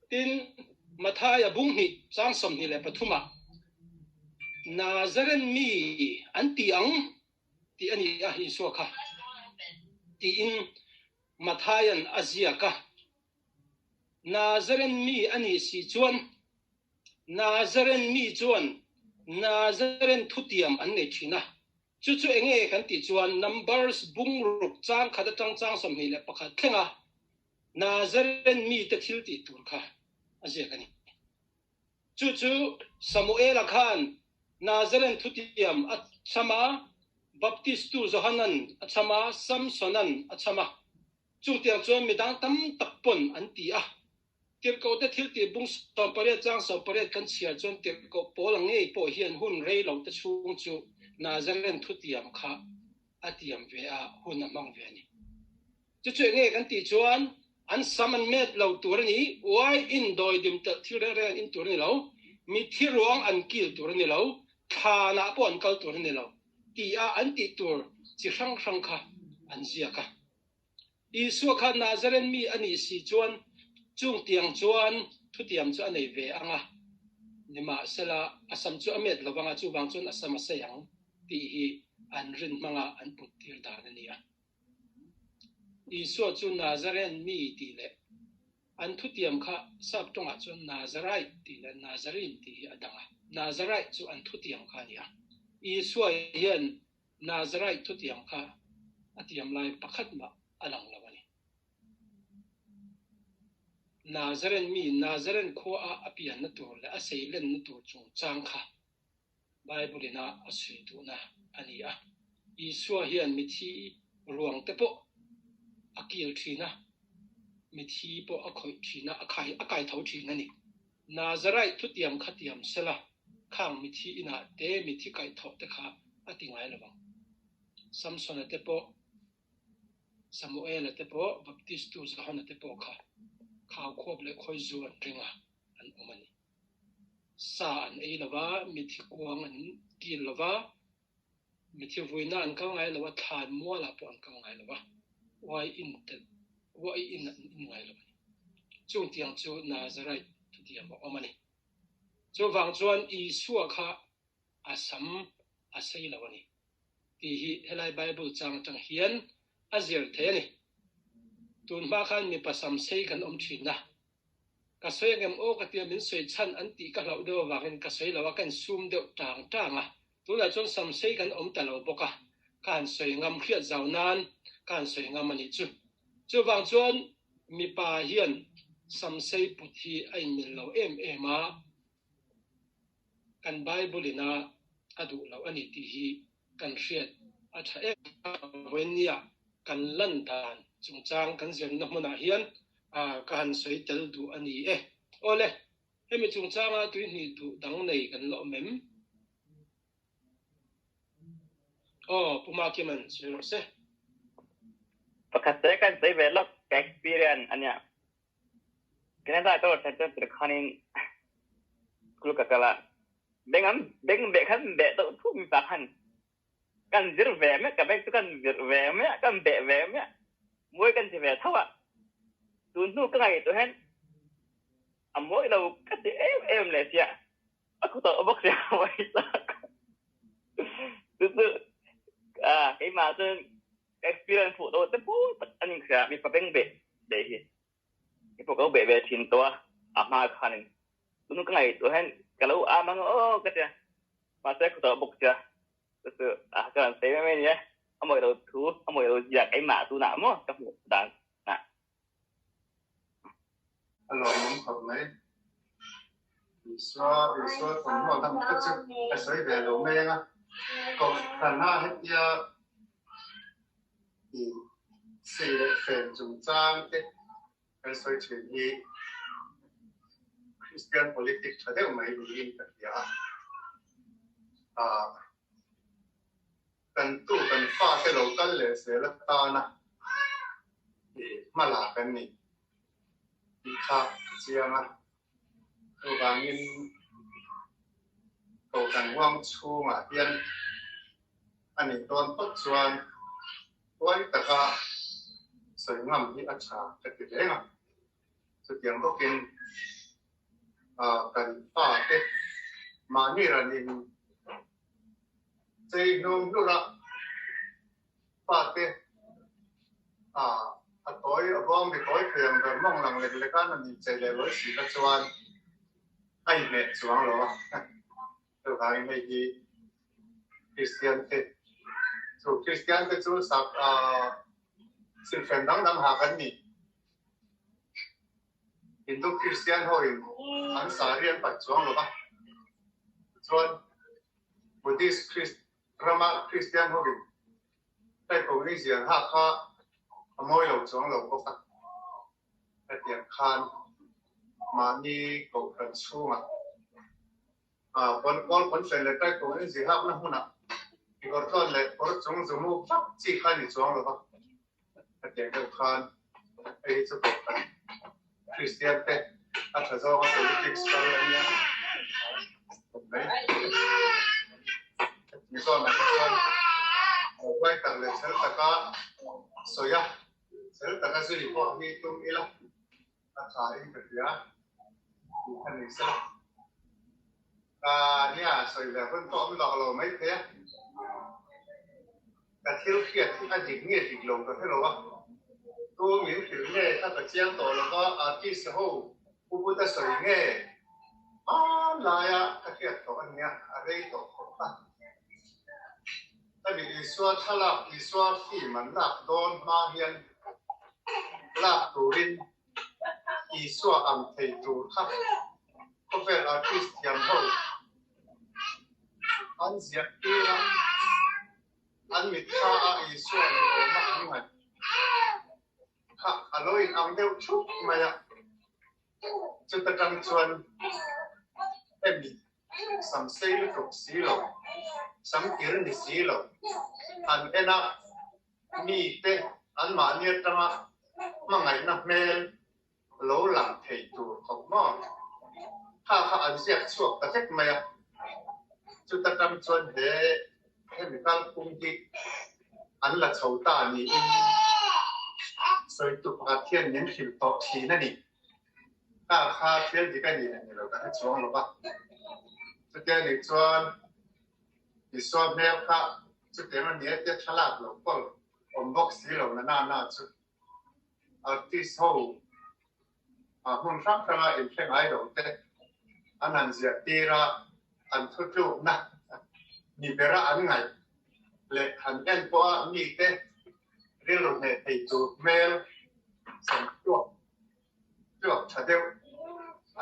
Tin, Mathaia bung hnih chang 23 ah Nazaren mi an ti ang tih a ni a Isua kha tiin Mathaia'n a ziak a. Nazaren mi a nih si chuan Nazaren mi chuan Nazaren thutiam an nei thin a. Chu chu enge kan tih chuan Numbers bungruk chang khat atang chang 21 thlenga Nazaren mite thil tih tur kha a ziak a ni. Chu chu Samuela khan Nazaren thutiam a cham a, Baptistu Johanan a cham a, Samsonan a cham a. Chutiang chuan midang tam tak pawn an ti a. Tirhkohte thiltih bung 18 chang 18 kan chhiar chuan tirhkoh pawl ang ngei pawh hian hun rei lo te chhung chu Nazaren thutiam kha a tiam ve a, hun a hmang ve a ni. Chu chu enge kan tih chuan an sam an met lo tur a ni, uai in dawidim telh thil reng reng an in tur a ni lo, mithi ruang an kil tur a ni lo, thlanah pawh an kal tur a ni lo tia an tih tur chi hrang hrang kha an ziak a. Isua kha Nazaren mi a nih si chuan chung tiang chuan thutiam chu a nei ve ang a, nimahsela a sam chu a met lo vang a, chuvang chuan a sam a sei ang tih hi an rin hmanga an put tir dan a ni a. Isua chu Nazaren mi tih leh an thutiam kha sap tawngah chuan Nazarite tih leh Nazarene tih hi a dang a, Nazarite chu an thutiam kha a ni a. Isua hian Nazarite thutiam kha a tiam lai pakhat mah a lang lo a ni. Nazaren mi Nazaren khua a a pianna tur leh a seilenna tur chungchang kha Bible in a a sawi duhna a ni a. Isua hian mithi ruang te pawh a kil thin a, mithi pawh a khawih thin a, a khai a kai tho thin a ni. Nazarite thutiam kha tiam sela khang mithi inah te mithi kaihthawh te kha a ti ngai lo ang. Samsona te pawh, Samuela te pawh, Baptistu Johana te pawh kha khaukhuap leh khawizu an ring a, an awm a ni. Sa an ei lo va, mithi kuang an kil lo va, mithi vuina an kal ngai lo a, thlan mualah pawh an kal ngai lo va, uai in telh, uai in an in ngai lo a ni. Chungtiang chu Nazarite thutiam a awm a ni. Chuvang chuan Isua kha a sam a sei lo a ni tih hi helai Bible chang atang hian a zir thei a ni. Tun hma khan mipa sam sei kan awm thin a, ka sawi angem aw ka tia min sawi chhan an tih ka hlauh deuh avangin ka sawi lo a, ka insum deuh tang tang a. Tunah chuan sam sei kan awm ta lo bawk a, ka han sawi ngam hriat zau nan ka han sawi ngam a nih chu. Chuvang chuan mipa hian sam sei put hi a inmil lo em em a, kan Bible in a a duh lo a ni tih hi kan hriat a tha em a. Vawinia kan lan dan chungchang kan zirna hmunah hian ka han sawi tel duh a ni e. Awle, hemi chungchanga tuihnih duh dang nei kan la awm em? Aw, Pu Makiman sawi rawh se. Pakhat te kan sawi ve lawk ka experience a nia. Canada ka rawn thlen chuan tir khanin school ka kal a, beng an beng beh khan beh deuh thuk mipa khan kan zir ve mek ka beng chu kan zir ve mai a, kan beh ve mai a, mawi kan ti ve tho a, tun hnu ka ngaihtuah hian a mawi lo ka ti em em leh sia. A kut a bawk sia mai tak. Chu chu ah keimah chuan ka experience fuh lo te pawl tak a ni hria mipa beng beh beh hi. Kei pawh ka lo beh ve thin tawh a, a hma khanin. Tunu ka ngaihtuah hian ka lo am ang aw ka tia. Mahse a kut a bawk sia. Chu chu ah ka rawn sawi mai mai a nia. A mawih lo thu, a mawih lo zia keimah tunah maw ka hmuh dan ah. A lawmawm khawp mai. Isua, Isua thawmhnaw dang te chu ka sawi ve lo mai ang a. Kohhrana hetia i sei leh fen chungchang te kan sawi thin hi Kristian politic tha deuh mai niin ka hria a. Ah, Kan tu kan fate lo kal leh zel atana i hma la kan ni. Tih kha a chiang a, chuvangin Kohhran huang chhungah hian a nih dawn phawt chuan huai taka sawi ngam hi a tha ka ti reng a. Chutiang bawkin kan fate mahni ranin chei hnum hlur a, Fate a a tawi a bawng mi tawi thei ang ber mawng lang lek lek a na ni chei leh lawi si kha chuan a inhmeh chuang lo a. Chuvangin hei hi Kristian te chu Kristian te chu sak a silhfen dang dang ha kan ni. Hindu Kristian ho in an sari an paih chuang lo va. Tichuan Buddhist Krist Rama Kristian hovin Taipawng ni zian ha kha a mawi lo chuang lo bawk a, hetiang khan mahni kohhran chhungah pawn kawl pawn fen leh Taipawng ni zi hakna hmunah kekawr tlawn leh kawr chung zumu vak chi kha a ni chuang lo va, hetiang deuh khan hei hi chu kohhran Kristian te a tha zawnga politics kal a nia mai. Heti zawnah hi chuan huai tak leh chhel taka sawi a, chhel taka zui pawh hi tum ila a tha in ka hria tih kha ni sela. Nia, sawi ve hun pawh awm lawk lo mai thei a. Ka thil hriat hi a dik nge dik lo ka hre lo a, tu min hrilh nge kha ka chiang tawh lo va, artist ho pu Buddha sawi nge hmanlaia ka hriat tawh a nia, a rei tawh khawp a. Hemi Isua thlalak, Isua film an lak dawn hma hian lak turin Isua ang thei tur kha khawvel artist thiam ho an ziah tir a, an mitthla a Isua ni awma an ngaih kha a lo in ang deuh thup mai a, chuta tang chuan hemi sam sei lutuk si lo, sam kir ni si lo an en a. Mite anmahni atanga hmangaihna hmel lo lang thei tur khawp maw? Kha kha an ziak chhuak ta vek mai a. Chuta tang chuan he hemi kalphung hi an la chho ta niin sawitu pakhat hian min hrilh tawh thin a ni. Kha kha thil dik a ni leh ni lo ka hre chuang lo va. Chutia nih chuan Isua hmel kha chutiang a nia tia thlalak lo kawl awm bawk si lo na na na chu artist ho hmun hrang hranga inhre ngai lo te an han ziah tir a, an thutlukna ni bera an ngaih leh han en pawha mite rilru hneh thei tur hmel sam tuak tuak tha deuh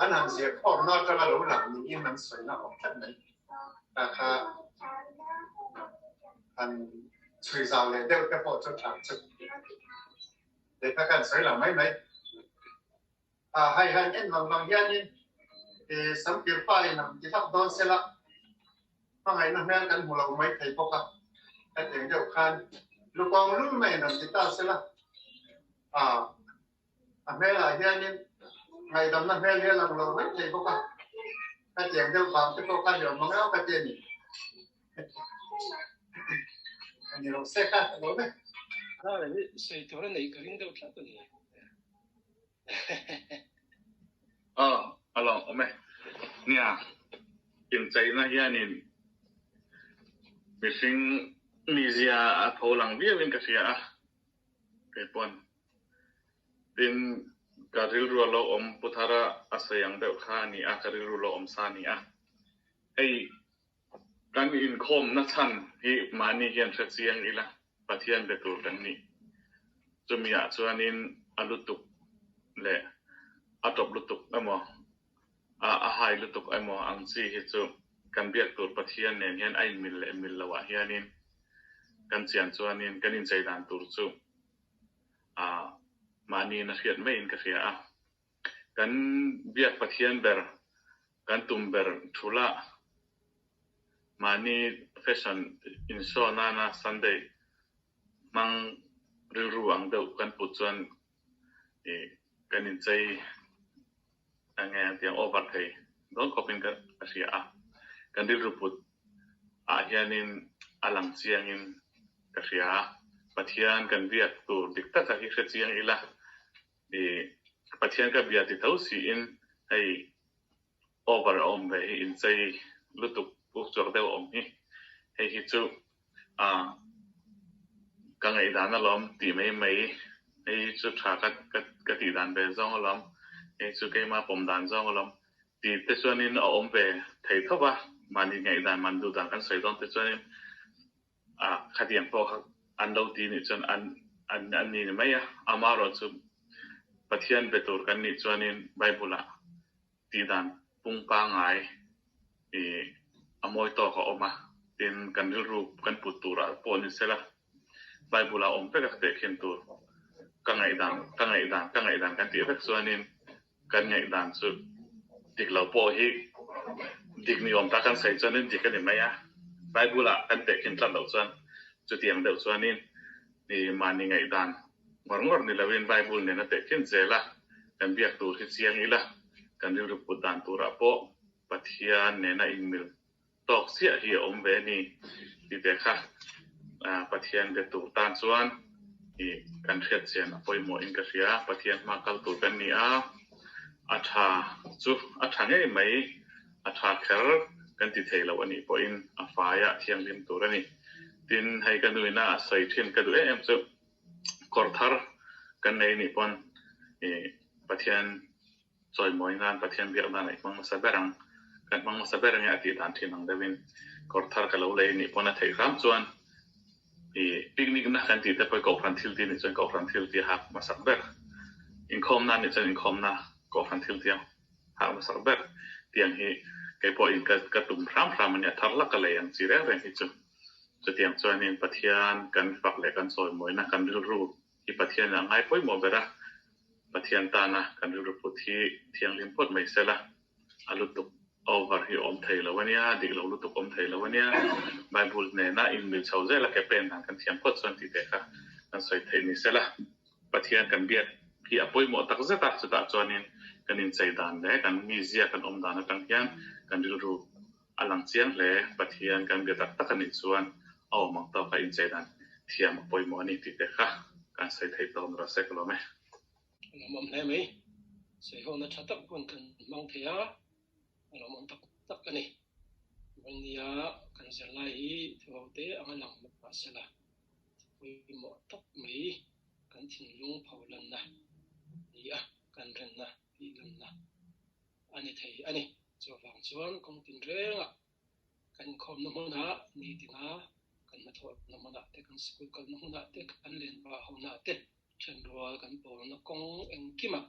an han ziah khawmna atanga lo lang niin an sawina awm tlat mai. Ta kha han chhui zau leh deuh te pawh chu tha chu lehkha khan sawi lang mai mai. A hei han en vang vang hianin Samkir pa in han ti hlak dawn sela hmangaihna hmel kan hmu lo mai thei bawk a, hetiang deuh khan lukawng lul maiin han ti ta sela a A hmelah hianin ngaihdamna hmel hi a lang lo mai thei bawk a, hetiang deuh vang te pawh kha ni awm ang eo ka ti a ni. A ni lo se kha a lo vek. Hnar hi sawi tur a neih ka ring deuh tlat a ni. Aw, a lawm awm e. Nia, incheina hianin mihring mizia a tho lang viauin ka hria a, kei pawn. Tin, ka rilru a lo awm Pu Thara a sawi ang deuh kha a ni a, ka rilru lo awm sa a ni a. Hei, kan inkhawmna chhan hi mahni hian hre chiang ila, Pathian be tur kan ni. Chumi ah chuanin a lutuk leh a tawp lutuk emaw, a hai lutuk emaw ang chi hi chu kan biak tur Pathian nen hian a inmil leh mil loh ah hianin kan chian chuanin kan inchei dan tur chu a mahniin a hriat maiin ka hria a. Kan biak Pathian ber, kan tum ber thula mahni fashion in-show nana Sunday hmang rilru ang deuh kan put chuan kan inchei. Enge tiang over thei dawn khawpin ka hria a, kan rilru put ah hianin a lang chiangin ka hria a, Pathian kan biak tur dik taka hi hre chiang ila, ih Pathian ka bia ti tho siin hei over a awm ve hi inchei lutuk uk chuak deuh a awm hi, hei hi chu ah ka ngaihdan alawm tih mai mai, hei hi chu tha ka ka ka tih dan ve zawng alawm, hei chu keima pawm dan zawng alawm tih te chuanin a awm ve thei tho va, mahni ngaihdan mahni duh dan kan sawi dawn te chuanin ah khatiang pawh kha an lo ti nih chuan an an an ni ni mai a, amaherawhchu Pathian be tur kan nih chuanin Bible ah Tih dan pung pangngai i a mawi tawk a awm a, tin kan rilru kan put turah pawh ni sela, Bible ah awm vek a tehkhin tur ka ngaihdan ka ngaihdan ka ngaihdan kan tih vek chuanin kan ngaihdan chu dik lo pawh hi dik ni awm ta kan sawi chuanin dik a ni mai a, Bible ah kan tehkhin tlat loh chuan chutiang deuh chuanin i mahni ngaihdan Ngawr ngawr ni loin Bible nen a tehkhin zel a, kan biak tur hi chiang ila, kan rilru put dan turah pawh Pathian nena inmil tawk chiah hi a awm ve a ni tih te kha Pathian be tur tan chuan i kan hriat chian a pawimawhin ka hria. Pathian hma kal tur kan ni a, a tha chu a tha ngei mai, a tha kher kan ti thei lo a nih pawhin a faiah thianghlim tur a ni. Tin, hei ka nuina a sawi thin ka duh em em chu Kawr thar kan nei nih pawn i Pathian chawimawi nan Pathian biak dan ah i hmang hmasa ber ang, kan hmang hmasa ber ange a tih dan thin ang deuhin kawr thar ka lo lei nih pawn a theih hram chuan i picnic na kan tih te pawh i kohhran thil ti nih chuan kohhran thil ti a hak hmasak ber, inkhawm na nih chuan inkhawm na kohhran thil ti a hak hmasak ber tiang hi keipawh in ka tum hram hram ania thar lak ka lei ang chi reng reng hi chu. Chutiang chuanin Pathian kan fak leh kan chawimawina kan rilru hi Pathianin a ngai pawimawh ber a, Pathian tana kan rilru put hi thianghlim phawt mai sela, a lutuk over hi awm thei lo a nia, dik lo lutuk awm thei lo a nia, Bible nena inmil chho zela ke pen dan kan thiam phawt chuan tih te kha kan sawi theih ni sela, Pathian kan biak hi a pawimawh tak zet a, chutah chuanin kan inchei dan leh kan mizia kan awm dan atang hian kan rilru A lang chiang hle, Pathian kan bia tak tak a nih chuan a awm ang tawka inchei dan thiam a pawimawh a ni tih te kha kan sawi thei tawh ang rawh se ka lawm e. A lawmawm hle mai. Sawihawnna tha tak hun kan hmang thei a, a lawmawm tak tak a ni. Vawinia kan zirlai hi thu ho te anga lang mahsela pawimawh tak mai kan thinlung pholanna ni a, kan rinna tihlanna a ni thei a ni. Chuvang chuan kawng tinrengah kan inkhawmna hmunah nitina kan hnathawhna hmunah te, kan sikul kalna hmunah te, kan lenpah honah te, thenrual kan pawlna kawng engkimah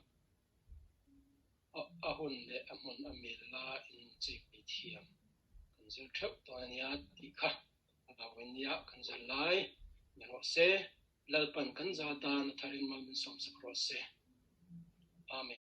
a hun leh a hmun a mil la inchei thiam kan zir theuh dawn a nia tih kha a vawinia kan zir lai ni rawh se. Lalpan kan za tan a tharin mal min sawmsak rawh se. Amen.